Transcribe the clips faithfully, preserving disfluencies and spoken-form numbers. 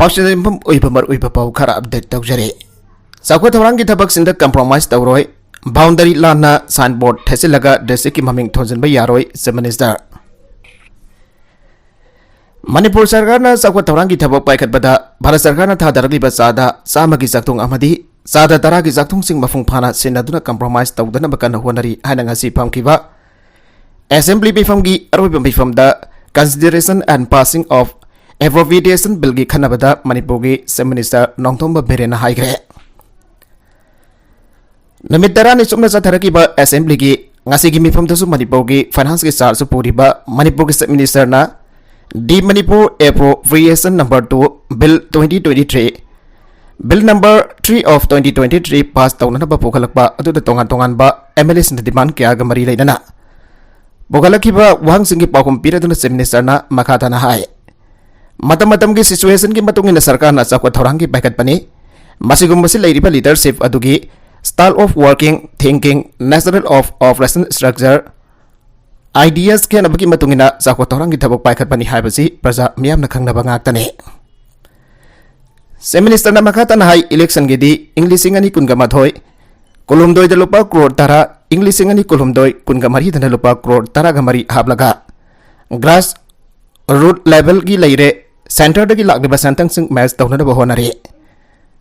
ꯄꯥꯎꯆꯦ ꯌꯨꯝꯐꯝ ꯑꯣꯏꯕ ꯃꯔꯨꯑꯣꯏꯕ ꯄꯥꯎ ꯈꯔ ꯑꯞꯗꯦꯠ ꯇꯧꯖꯔꯤ꯫ ꯆꯥꯎꯈꯠ ꯊꯧꯔꯥꯡꯒꯤ ꯊꯕꯛꯁꯤꯡꯗ ꯀꯝꯄ꯭ꯔꯣꯃꯥꯏꯁ ꯇꯧꯔꯣꯏ, ꯕꯥꯎꯟꯗꯔꯤ ꯂꯥꯟꯅ ꯁꯥꯏꯟꯕꯣꯔꯗ ꯊꯦꯠꯆꯤꯜꯂꯒ ꯗꯤꯁꯇ꯭ꯔꯤꯛꯀꯤ ꯃꯃꯤꯡ ꯊꯣꯟꯖꯤꯟꯕ ꯌꯥꯔꯣꯏ, ꯆꯤꯐ ꯃꯤꯅꯤꯁꯇꯔ꯫ ꯃꯅꯤꯄꯨꯔ ꯁꯔꯀꯥꯔꯅ ꯆꯥꯎꯈꯠ ꯊꯧꯔꯥꯡꯒꯤ ꯊꯕꯛ ꯄꯥꯏꯈꯠꯄꯗ ꯚꯥꯔꯠ ꯁꯔꯀꯥꯔꯅ ꯊꯥꯗꯔꯛꯂꯤꯕ ꯆꯥꯗ ꯆꯥꯝꯃꯒꯤ ꯆꯥꯛꯊꯨꯡ ꯑꯃꯗꯤ ꯆꯥꯗ ꯇꯔꯥꯒꯤ ꯆꯥꯛꯊꯨꯡꯁꯤꯡ ꯃꯄꯨꯡ ꯐꯥꯅ ꯁꯤꯟꯅꯗꯨꯅ ꯀꯝꯄ꯭ꯔꯣꯃꯥꯏꯁ ꯇꯧꯗꯅꯕ ꯀꯟꯅ ꯍꯣꯠꯅꯔꯤ ꯍꯥꯏꯅ ꯉꯁꯤ ꯐꯝꯈꯤꯕ ꯑꯦꯁꯦꯝꯕ꯭ꯂꯤ ꯃꯤꯐꯝꯒꯤ ꯑꯔꯣꯏꯕ ꯃꯤꯐꯝꯗ Consideration and Passing of Appropriation Billꯒꯤ ꯈꯟꯅꯕꯗ ꯃꯅꯤꯄꯨꯔꯒꯤ ꯆꯤꯐ ꯃꯤꯅꯤꯁꯇꯔ ꯅꯣꯡꯊꯣꯝꯕꯝ ꯕꯤꯔꯦꯟꯅ ꯍꯥꯏꯈ꯭ꯔꯦ꯫ ꯅꯨꯃꯤꯠ ꯇꯔꯥꯅꯤ ꯆꯨꯞꯅ ꯆꯠꯊꯔꯛꯈꯤꯕ ꯑꯦꯁꯦꯝꯕ꯭ꯂꯤꯒꯤ ꯉꯁꯤꯒꯤ ꯃꯤꯐꯝꯗꯁꯨ ꯃꯅꯤꯄꯨꯔꯒꯤ ꯐꯥꯏꯅꯥꯟꯁꯀꯤ ꯆꯥꯔꯖꯁꯨ ꯄꯨꯔꯤꯕ ꯃꯅꯤꯄꯨꯔꯒꯤ chief ꯃꯤꯅꯤꯁꯇꯔꯅ The Manipur Appropriation Number two Bill twenty twenty-three, Bill Number three of twenty twenty-three pass ꯇꯧꯅꯅꯕ ꯄꯨꯈꯠꯂꯛꯄ ꯑꯗꯨꯗ ꯇꯣꯉꯥꯟ ꯇꯣꯉꯥꯟꯕ ꯑꯦꯝ ꯑꯦꯜ ꯑꯦꯁꯤꯡꯅ ꯗꯤꯃꯥꯟ ꯀꯌꯥꯒ ꯃꯔꯤ ꯂꯩꯅꯅ ꯄꯨꯈꯠꯂꯛꯈꯤꯕ ꯋꯥꯍꯪꯁꯤꯡꯒꯤ ꯄꯥꯎꯈꯨꯝ ꯄꯤꯔꯗꯨꯅ ꯆꯤꯐ ꯃꯤꯅꯤꯁꯇꯔꯅ ꯃꯈꯥ ꯇꯥꯅ ꯍꯥꯏ, ꯃꯇꯝ ꯃꯇꯝꯒꯤ ꯁꯤꯆꯨꯋꯦꯁꯟꯒꯤ ꯃꯇꯨꯡ ꯏꯟꯅ ꯁꯔꯀꯥꯔꯅ ꯆꯥꯎꯈꯠ ꯊꯧꯔꯥꯡꯒꯤ ꯄꯥꯏꯈꯠꯄꯅꯤ꯫ ꯃꯁꯤꯒꯨꯝꯕꯁꯤ ꯂꯩꯔꯤꯕ ꯂꯤꯗꯔꯁꯤꯞ ꯑꯗꯨꯒꯤ style of working, thinking, nature of operation structure, ideas ꯈꯦꯠꯅꯕꯒꯤ ꯃꯇꯨꯡ ꯏꯟꯅ ꯆꯥꯎꯈꯠ ꯊꯧꯔꯥꯡꯒꯤ ꯊꯕꯛ ꯄꯥꯏꯈꯠꯄꯅꯤ ꯍꯥꯏꯕꯁꯤ ꯄ꯭ꯔꯖꯥ ꯃꯤꯌꯥꯝꯅ ꯈꯪꯅꯕ ꯉꯥꯛꯇꯅꯤ꯫ ꯆꯤꯐ ꯃꯤꯅꯤꯁꯇꯔꯅ ꯃꯈꯥ ꯇꯥꯅ ꯍꯥꯏ, ꯏꯂꯦꯛꯁꯟꯒꯤꯗꯤ ꯏꯪ ꯂꯤꯁꯤꯡ ꯑꯅꯤ ꯀꯨꯟꯒ ꯃꯥꯊꯣꯏ ꯀꯨꯟꯍꯨꯝꯗꯣꯏꯗ ꯂꯨꯄꯥ ꯀ꯭ꯔꯣꯔ ꯇꯔꯥ, ꯏꯪ ꯂꯤꯁꯤꯡ ꯑꯅꯤ ꯀꯨꯟꯍꯨꯝꯗꯣꯏ ꯀꯨꯟꯒ ꯃꯔꯤꯗꯅ ꯂꯨꯄꯥ ꯀ꯭ꯔꯣꯔ ꯇꯔꯥꯒ ꯃꯔꯤ ꯍꯥꯞꯂꯒ ꯒ꯭ꯔꯥꯁ ꯔꯨꯠ ꯂꯦꯚꯦꯜꯒꯤ ꯂꯩꯔꯦ, ꯁꯦꯟꯇꯔꯗꯒꯤ ꯂꯥꯛꯂꯤꯕ ꯁꯦꯟꯇꯪꯁꯤꯡ ꯃꯦꯆ ꯇꯧꯅꯅꯕ ꯍꯣꯠꯅꯔꯤ꯫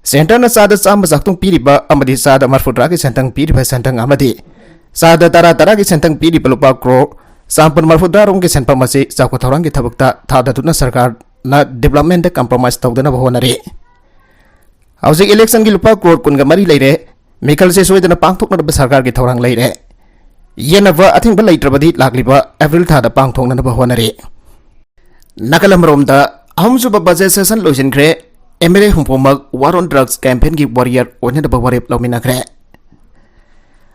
ꯁꯦꯟꯇꯔꯅ ꯆꯥꯗ ꯆꯥꯝꯃ ꯆꯥꯛꯊꯨꯡ ꯄꯤꯔꯤꯕ ꯑꯃꯗꯤ ꯆꯥꯗ ꯃꯔꯐꯨꯇꯔꯥꯒꯤ ꯁꯦꯟꯇꯪ ꯄꯤꯔꯤꯕ ꯁꯦꯟꯇꯪ ꯑꯃꯗꯤ ꯆꯥꯗ ꯇꯔꯥ ꯇꯔꯥꯒꯤ ꯁꯦꯟꯇꯪ ꯄꯤꯔꯤꯕ ꯂꯨꯄꯥ ꯀ꯭ꯔꯣꯔ ꯆꯥꯝꯃꯥꯄꯟ ꯃꯔꯐꯨꯇꯔꯥ ꯔꯣꯝꯒꯤ ꯁꯦꯟꯐꯝ ꯑꯁꯤ ꯆꯥꯎꯈꯠ ꯊꯧꯔꯥꯡꯒꯤ ꯊꯕꯛꯇ ꯊꯥꯗꯗꯨꯅ ꯁꯔꯀꯥꯔꯅ ꯗꯤꯕ꯭ꯂꯞꯃꯦꯟꯗ ꯀꯝꯄ꯭ꯔꯣꯃꯥꯏꯁ ꯇꯧꯗꯅꯕ ꯍꯣꯠꯅꯔꯤ꯫ ꯍꯧꯖꯤꯛ ꯏꯂꯦꯛꯁꯟꯒꯤ ꯂꯨꯄꯥ ꯀ꯭ꯔꯣꯔ ꯀꯨꯟꯒ ꯃꯔꯤ ꯂꯩꯔꯦ꯫ ꯃꯤꯈꯜꯁꯦ ꯁꯣꯏꯗꯅ ꯄꯥꯡꯊꯣꯛꯅꯅꯕ ꯁꯔꯀꯥꯔꯒꯤ ꯊꯧꯔꯥꯡ ꯂꯩꯔꯦ꯫ ꯌꯦꯟꯅꯕ ꯑꯊꯤꯡꯕ ꯂꯩꯇ꯭ꯔꯕꯗꯤ ꯂꯥꯛꯂꯤꯕ ꯑꯦꯄ꯭ꯔꯤꯜ ꯊꯥꯗ ꯄꯥꯡꯊꯣꯛꯅꯅꯕ ꯍꯣꯠꯅꯔꯤ꯫ ꯅꯥꯀꯜ ꯑꯃꯔꯣꯝꯗ ꯑꯍꯨꯝꯁꯨꯕ ꯕꯖꯦꯠ ꯁꯦꯁꯟ ꯂꯣꯏꯁꯤꯟꯈ꯭ꯔꯦ꯫ ꯑꯦꯝ ꯑꯦꯜ ꯑꯦ ꯍꯨꯝꯐꯨꯃꯛ War on Drugs campaignꯒꯤ ꯋꯥꯔꯤꯌꯔ ꯑꯣꯏꯅꯅꯕ ꯋꯥꯔꯦꯞ ꯂꯧꯃꯤꯟꯅꯈ꯭ꯔꯦ꯫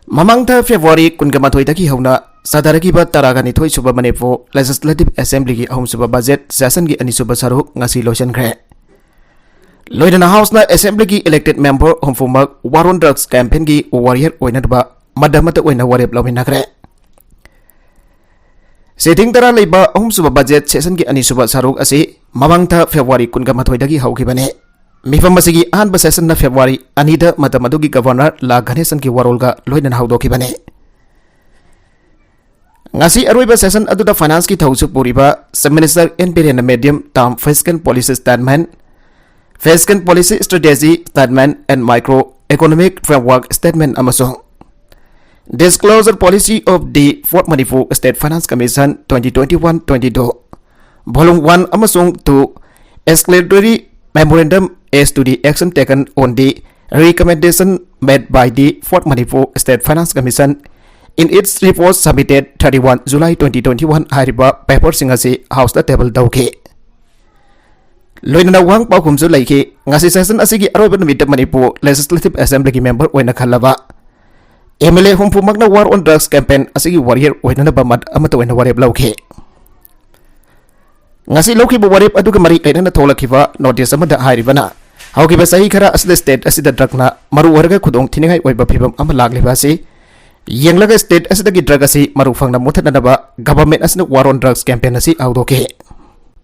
ꯃꯃꯥꯡꯊꯥ ꯐꯦꯕ꯭ꯔꯨꯋꯥꯔꯤ ꯀꯨꯟꯒ ꯃꯥꯊꯣꯏꯗꯒꯤ ꯍꯧꯅ ꯆꯠꯊꯔꯛꯈꯤꯕ ꯇꯔꯥꯒ ꯅꯤꯊꯣꯏ ꯁꯨꯕ ꯃꯅꯤꯄꯨꯔ ꯂꯦꯖꯤꯁꯂꯦꯇꯤꯚ ꯑꯦꯁꯦꯝꯕ꯭ꯂꯤꯒꯤ ꯑꯍꯨꯝꯁꯨꯕ ꯕꯖꯦꯠ ꯁꯦꯁꯟꯒꯤ ꯑꯅꯤꯁꯨꯕ ꯁꯔꯨꯛ ꯉꯁꯤ ꯂꯣꯏꯁꯤꯟꯈ꯭ꯔꯦ꯫ ꯂꯣꯏꯅꯅ ꯍꯥꯎꯁꯅ ꯑꯦꯁꯦꯝꯕ꯭ꯂꯤꯒꯤ ꯏꯂꯦꯛꯇꯦꯗ ꯃꯦꯝꯕꯔ ꯍꯨꯝꯐꯨꯃꯛ War on Drugs campaignꯒꯤ ꯋꯥꯔꯤꯌꯔ ꯑꯣꯏꯅꯅꯕ ꯃꯗ ꯃꯗ ꯑꯣꯏꯅ ꯋꯥꯔꯦꯞ ꯂꯧꯃꯤꯟꯅꯈ꯭ꯔꯦ꯫ ꯁꯤꯇꯤꯡ ꯇꯔꯥ ꯂꯩꯕ ꯑꯍꯨꯝꯁꯨꯕ ꯕꯖꯦꯠ ꯁꯦꯁꯟꯒꯤ ꯑꯅꯤꯁꯨꯕ ꯁꯔꯨꯛ ꯑꯁꯤ ꯃꯃꯥꯡ ꯊꯥ February ꯀꯨꯟꯒ ꯃꯥꯊꯣꯏꯗꯒꯤ ꯍꯧꯈꯤꯕꯅꯤ꯫ ꯃꯤꯐꯝ ꯑꯁꯤꯒꯤ ꯑꯍꯥꯟꯕ session ꯅ February ꯑꯅꯤꯗ ꯃꯇꯝ ꯑꯗꯨꯒꯤ Governor ꯂꯥ ꯒꯅꯦꯁꯟꯒꯤ ꯋꯥꯔꯣꯜꯒ ꯂꯣꯏꯅꯅ ꯍꯧꯗꯣꯛꯈꯤꯕꯅꯤ꯫ ꯉꯁꯤ ꯑꯔꯣꯏꯕ session ꯑꯗꯨꯗ finance ꯀꯤ ꯊꯧꯁꯨ ꯄꯨꯔꯤꯕ Chief Minister N ꯕꯤꯔꯦꯟꯅ medium term fiscal policy statement, fiscal policy strategy statement and macro economic framework statement ꯑꯃꯁꯨꯡ Disclosure Policy of the Fourth Manipur State Finance Commission twenty twenty-one twenty-two, Volume one ꯑꯃꯁꯨꯡ two, Explanatory Memorandum as to the action taken on the recommendation made by the Fourth Manipur State Finance Commission in its report submitted thirty-one July twenty twenty-one ꯍꯥꯏꯔꯤꯕ paper ꯁꯤꯡ ꯑꯁꯤ House ꯇ table ꯇꯧꯈꯤ꯫ ꯂꯣꯏꯅꯅ ꯋꯥꯍꯪ ꯄꯥꯎꯈꯨꯝꯁꯨ ꯂꯩꯈꯤ꯫ ꯉꯁꯤ session ꯑꯁꯤꯒꯤ ꯑꯔꯣꯏꯕ ꯅꯨꯃꯤꯠꯇ ꯃꯅꯤꯄꯨꯔ Legislative Assembly ꯒꯤ member ꯑꯣꯏꯅ ꯈꯜꯂꯕ M L A ꯍꯨꯝꯐꯨꯃꯛꯅ War on Drugs campaign ꯑꯁꯤꯒꯤ warrior ꯑꯣꯏꯅꯅꯕ ꯃꯠ ꯑꯃꯠꯇ ꯑꯣꯏꯅ ꯋꯥꯔꯦꯞ ꯂꯧꯈꯤ꯫ ꯉꯁꯤ ꯂꯧꯈꯤꯕ ꯋꯥꯔꯦꯞ ꯑꯗꯨꯒ ꯃꯔꯤ ꯂꯩꯅꯅ ꯊꯣꯛꯂꯛꯈꯤꯕ notice ꯑꯃꯗ ꯍꯥꯏꯔꯤꯕꯅ, ꯍꯧꯈꯤꯕ ꯆꯍꯤ ꯈꯔ ꯑꯁꯤꯗ state ꯑꯁꯤꯗ drug ꯅ ꯃꯔꯨ ꯑꯣꯏꯔꯒ ꯈꯨꯗꯣꯡ ꯊꯤꯅꯤꯡꯉꯥꯏ ꯑꯣꯏꯕ ꯐꯤꯕꯝ ꯑꯃ ꯂꯥꯛꯂꯤꯕ ꯑꯁꯤ ꯌꯦꯡꯂꯒ state ꯑꯁꯤꯗꯒꯤ drug ꯑꯁꯤ ꯃꯔꯨ ꯐꯪꯅ ꯃꯨꯊꯠꯅꯅꯕ government ꯑꯁꯤꯅ War on Drugs campaign ꯑꯁꯤ ꯍꯧꯗꯣꯛꯈꯤ꯫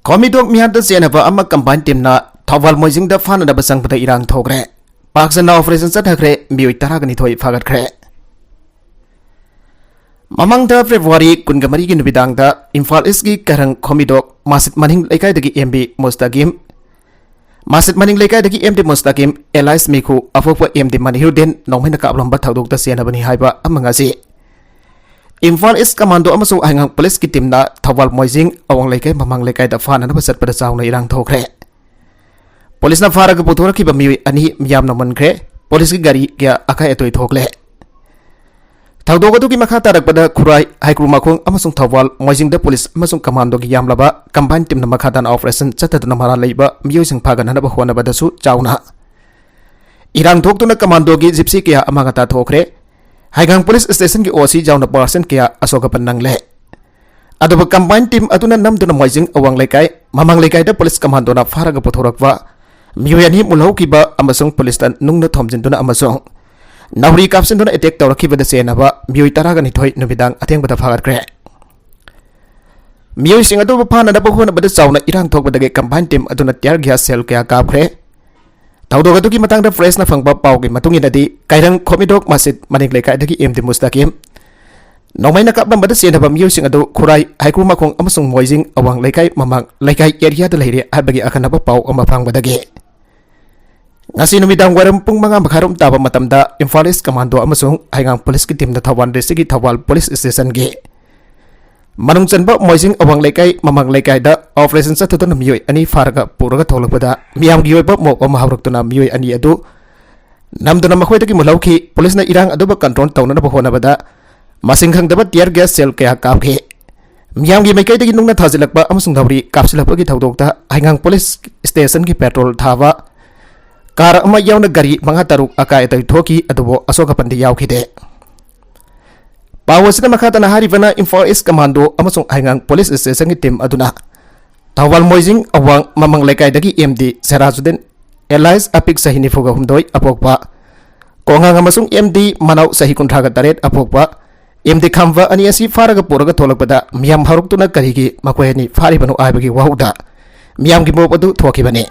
ꯈꯣꯃꯤꯗꯣꯛ ꯃꯤꯌꯥꯝꯗ ꯆꯦꯟꯅꯕ ꯑꯃ combined team ꯅ ꯊꯧꯕꯥꯜ ꯃꯣꯏꯖꯤꯡꯗ ꯐꯥꯅꯅꯕ ꯆꯪꯕꯗ ꯏꯔꯥꯡ ꯊꯣꯛꯈ꯭ꯔꯦ꯫ ꯄꯥꯛ ꯁꯟꯅ operation ꯆꯠꯊꯈ꯭ꯔꯦ, ꯃꯤꯑꯣꯏ ꯇꯔꯥꯒ ꯅꯤꯊꯣꯏ ꯐꯥꯒꯠꯈ꯭ꯔꯦ꯫ ꯃꯃꯥꯡꯗ February ꯀꯨꯟꯒ ꯃꯔꯤꯒꯤ ꯅꯨꯃꯤꯗꯥꯡꯗ ꯏꯝꯐꯥꯜ East ꯀꯤ ꯀꯩꯔꯪ ꯈꯣꯃꯤꯗꯣꯛ ꯃꯥꯁꯤꯠ ꯃꯅꯤꯡ ꯂꯩꯀꯥꯏꯗꯒꯤ M B ꯃꯨꯁꯇꯥꯀꯤꯝ, ꯃꯥꯁꯤꯠ ꯃꯅꯤꯡ ꯂꯩꯀꯥꯏꯗꯒꯤ M D ꯃꯨꯁꯇꯥꯀꯤꯝ alias ꯃꯤꯈꯨ ꯑꯐꯣꯛꯄ M D ꯃꯅꯤꯍꯨꯔꯗꯤꯟ ꯅꯣꯡꯃꯩꯅ ꯀꯥꯞꯂꯝꯕ ꯊꯧꯗꯣꯛꯇ ꯆꯦꯟꯅꯕꯅꯤ ꯍꯥꯏꯕ ꯑꯃ ꯉꯁꯤ ꯏꯝꯐꯥꯜ East Commando ꯑꯃꯁꯨꯡ ꯍꯩꯉꯥꯡ police ꯀꯤ team ꯅ ꯊꯧꯕꯥꯜ ꯃꯣꯏꯖꯤꯡ ꯑꯋꯥꯡ ꯂꯩꯀꯥꯏ ꯃꯃꯥꯡ ꯂꯩꯀꯥꯏꯗ ꯐꯥꯅꯅꯕ ꯆꯠꯄꯗ ꯆꯥꯎꯅ ꯏꯔꯥꯡ ꯊꯣꯛꯈ꯭ꯔꯦ꯫ Police ꯅ ꯐꯥꯔꯒ ꯄꯨꯊꯣꯔꯛꯈꯤꯕ ꯃꯤꯑꯣꯏ ꯑꯅꯤ ꯃꯤꯌꯥꯝꯅ ꯃꯨꯟꯈ꯭ꯔꯦ꯫ Police ꯀꯤ ꯒꯥꯔꯤ ꯀꯌꯥ ꯑꯀꯥꯏ ꯑꯇꯣꯏ ꯊꯣꯛꯂꯦ꯫ ꯊꯧꯗꯣꯛ ꯑꯗꯨꯒꯤ ꯃꯈꯥ ꯇꯥꯔꯛꯄꯗ ꯈꯨꯔꯥꯏ, ꯍꯩꯀ꯭ꯔꯨ ꯃꯈꯣꯡ ꯑꯃꯁꯨꯡ ꯊꯧꯕꯥꯜ ꯃꯣꯏꯖꯤꯡꯗ police ꯑꯃꯁꯨꯡ commando ꯒꯤ ꯌꯥꯝꯂꯕ combined team ꯅ ꯃꯈꯥ ꯇꯥꯅ operation ꯆꯠꯊꯗꯨꯅ ꯃꯔꯥꯜ ꯂꯩꯕ ꯃꯤꯑꯣꯏꯁꯤꯡ ꯐꯥꯒꯠꯅꯅꯕ ꯍꯣꯠꯅꯕꯗꯁꯨ ꯆꯥꯎꯅ ꯏꯔꯥꯡ ꯊꯣꯛꯇꯨꯅ commando ꯒꯤ gypsy ꯀꯌꯥ ꯑꯃꯥꯡ ꯑꯇꯥ ꯊꯣꯛꯈ꯭ꯔꯦ꯫ ꯍꯩꯉꯥꯡ police station ꯒꯤ O C ꯌꯥꯎꯅ person ꯀꯌꯥ ꯑꯁꯣꯛ ꯑꯄꯟ ꯅꯪꯂꯦ꯫ ꯑꯗꯨꯕꯨ combined team ꯑꯗꯨꯅ ꯅꯝꯗꯨꯅ ꯃꯣꯏꯖꯤꯡ ꯑꯋꯥꯡ ꯂꯩꯀꯥꯏ, ꯃꯃꯥꯡ ꯂꯩꯀꯥꯏꯗ police commando ꯅ ꯐꯥꯔꯒ ꯄꯨꯊꯣꯔꯛꯄ ꯃꯤꯑꯣꯏ ꯑꯅꯤ ꯃꯨꯜꯍꯧꯈꯤꯕ ꯑꯃꯁꯨꯡ police ꯇ ꯅꯨꯡꯅ ꯊꯣꯝꯖꯤꯟꯗꯨꯅ ꯑꯃꯁꯨꯡ ꯅꯥꯎꯔꯤ ꯀꯥꯞꯁꯤꯟꯗꯨꯅ attack ꯇꯧꯔꯛꯈꯤꯕꯗ ꯆꯦꯟꯅꯕ ꯃꯤꯑꯣꯏ ꯇꯔꯥꯒ ꯅꯤꯊꯣꯏ ꯅꯨꯃꯤꯗꯥꯡ ꯑꯊꯦꯡꯕꯗ ꯐꯥꯒꯠꯈ꯭ꯔꯦ꯫ ꯃꯤꯑꯣꯏꯁꯤꯡ ꯑꯗꯨꯕꯨ ꯐꯥꯅꯅꯕ ꯍꯣꯠꯅꯕꯗ ꯆꯥꯎꯅ ꯏꯔꯥꯡ ꯊꯣꯛꯄꯗꯒꯤ combined team ꯑꯗꯨꯅ tear gas shell ꯀꯌꯥ ꯀꯥꯞꯈ꯭ꯔꯦ꯫ ꯊꯧꯗꯣꯛ ꯑꯗꯨꯒꯤ ꯃꯇꯥꯡꯗ press ꯅ ꯐꯪꯕ ꯄꯥꯎꯒꯤ ꯃꯇꯨꯡ ꯏꯟꯅꯗꯤ, ꯀꯩꯔꯪ ꯈꯣꯃꯤꯗꯣꯛ ꯃꯁꯖꯤꯗ ꯃꯅꯤꯡ ꯂꯩꯀꯥꯏꯗꯒꯤ ꯑꯦꯝ ꯗꯤ ꯃꯨꯁꯇꯥꯀꯤꯝ ꯅꯣꯡꯃꯩꯅ ꯀꯥꯞꯂꯝꯕꯗ ꯆꯦꯟꯅꯕ ꯃꯤꯑꯣꯏꯁꯤꯡ ꯑꯗꯨ ꯈꯨꯔꯥꯏ ꯍꯩꯀ꯭ꯔꯨꯃꯈꯣꯡ ꯑꯃꯁꯨꯡ ꯃꯣꯏꯖꯤꯡ ꯑꯋꯥꯡ ꯂꯩꯀꯥꯏ ꯃꯃꯥꯡ ꯂꯩꯀꯥꯏ area ꯗ ꯂꯩꯔꯦ ꯍꯥꯏꯕꯒꯤ ꯑꯈꯟꯅꯕ ꯄꯥꯎ ꯑꯃ ꯐꯪꯕꯗꯒꯤ, ꯉꯁꯤ ꯅꯨꯃꯤꯗꯥꯡ ꯋꯥꯏꯔꯝ ꯄꯨꯡ ꯃꯉꯥ ꯃꯈꯥꯏꯔꯣꯝ ꯇꯥꯕ ꯃꯇꯝꯗ ꯏꯝꯐꯥꯜ East Commando ꯑꯃꯁꯨꯡ ꯍꯩꯉꯥꯡ police ꯀꯤ team ꯅ ꯊꯧꯕꯥꯜ district ꯀꯤ ꯊꯧꯕꯥꯜ police station ꯒꯤ ꯃꯅꯨꯡ ꯆꯟꯕ ꯃꯣꯏꯖꯤꯡ ꯑꯋꯥꯡ ꯂꯩꯀꯥꯏ ꯃꯃꯥꯡ ꯂꯩꯀꯥꯏꯗ operation ꯆꯠꯊꯗꯨꯅ ꯃꯤꯑꯣꯏ ꯑꯅꯤ ꯐꯥꯔꯒ ꯄꯨꯔꯒ ꯊꯣꯛꯂꯛꯄꯗ, ꯃꯤꯌꯥꯝꯒꯤ ꯑꯣꯏꯕ ꯃꯣꯞ ꯑꯃ ꯍꯧꯔꯛꯇꯨꯅ ꯃꯤꯑꯣꯏ ꯑꯅꯤ ꯑꯗꯨ ꯅꯝꯗꯨꯅ ꯃꯈꯣꯏꯗꯒꯤ ꯃꯨꯜꯍꯧꯈꯤ꯫ Police ꯅ ꯏꯔꯥꯡ ꯑꯗꯨꯕꯨ control ꯇꯧꯅꯅꯕ ꯍꯣꯠꯅꯕꯗ ꯃꯁꯤꯡ ꯈꯪꯗꯕ tear gas shell ꯀꯌꯥ ꯀꯥꯞꯈꯤ꯫ ꯃꯤꯌꯥꯝꯒꯤ ꯃꯥꯏꯀꯩꯗꯒꯤ ꯅꯨꯡꯅ ꯊꯥꯖꯤꯜꯂꯛꯄ ꯑꯃꯁꯨꯡ ꯅꯥꯎꯔꯤ ꯀꯥꯞꯁꯤꯜꯂꯛꯄꯒꯤ ꯊꯧꯗꯣꯛꯇ ꯍꯩꯉꯥꯡ police station ꯒꯤ patrol ꯊꯥꯕ car ꯑꯃ ꯌꯥꯎꯅ ꯒꯥꯔꯤ ꯃꯉꯥ ꯇꯔꯨꯛ ꯑꯀꯥꯏ ꯑꯇꯣꯏ ꯊꯣꯛꯈꯤ, ꯑꯗꯨꯕꯨ ꯑꯁꯣꯛ ꯑꯄꯟꯗꯤ ꯌꯥꯎꯈꯤꯗꯦ꯫ ꯄꯥꯎ ꯑꯁꯤꯅ ꯃꯈꯥ ꯇꯥꯅ ꯍꯥꯏꯔꯤꯕꯅ ꯏꯝꯐꯥꯜ East Commando ꯑꯃꯁꯨꯡ ꯍꯩꯉꯥꯡ police station ꯒꯤ team ꯑꯗꯨꯅ ꯊꯧꯕꯥꯜ ꯃꯣꯏꯖꯤꯡ ꯑꯋꯥꯡ ꯃꯃꯥꯡ ꯂꯩꯀꯥꯏꯗꯒꯤ ꯑꯦꯝ ꯗꯤ ꯁꯦꯔꯥꯖꯨꯗꯤꯟ alias ꯑꯄꯤꯛ ꯆꯍꯤ ꯅꯤꯐꯨꯒ ꯍꯨꯝꯗꯣꯏ ꯑꯄꯣꯛꯄ ꯀꯣꯉꯥꯡ ꯑꯃꯁꯨꯡ ꯑꯦꯝ ꯗꯤ ꯃꯅꯥꯎ ꯆꯍꯤ ꯀꯨꯟꯊ꯭ꯔꯥꯒ ꯇꯔꯦꯠ ꯑꯄꯣꯛꯄ ꯑꯦꯝ ꯗꯤ ꯈꯥꯝꯕ ꯑꯅꯤ ꯑꯁꯤ ꯐꯥꯔꯒ ꯄꯨꯔꯒ ꯊꯣꯛꯂꯛꯄꯗ ꯃꯤꯌꯥꯝ ꯍꯧꯔꯛꯇꯨꯅ ꯀꯔꯤꯒꯤ ꯃꯈꯣꯏ ꯑꯅꯤ ꯐꯥꯔꯤꯕꯅꯣ ꯍꯥꯏꯕꯒꯤ ꯋꯥꯍꯧꯗ ꯃꯤꯌꯥꯝꯒꯤ ꯃꯣꯞ ꯑꯗꯨ ꯊꯣꯛꯈꯤꯕꯅꯤ꯫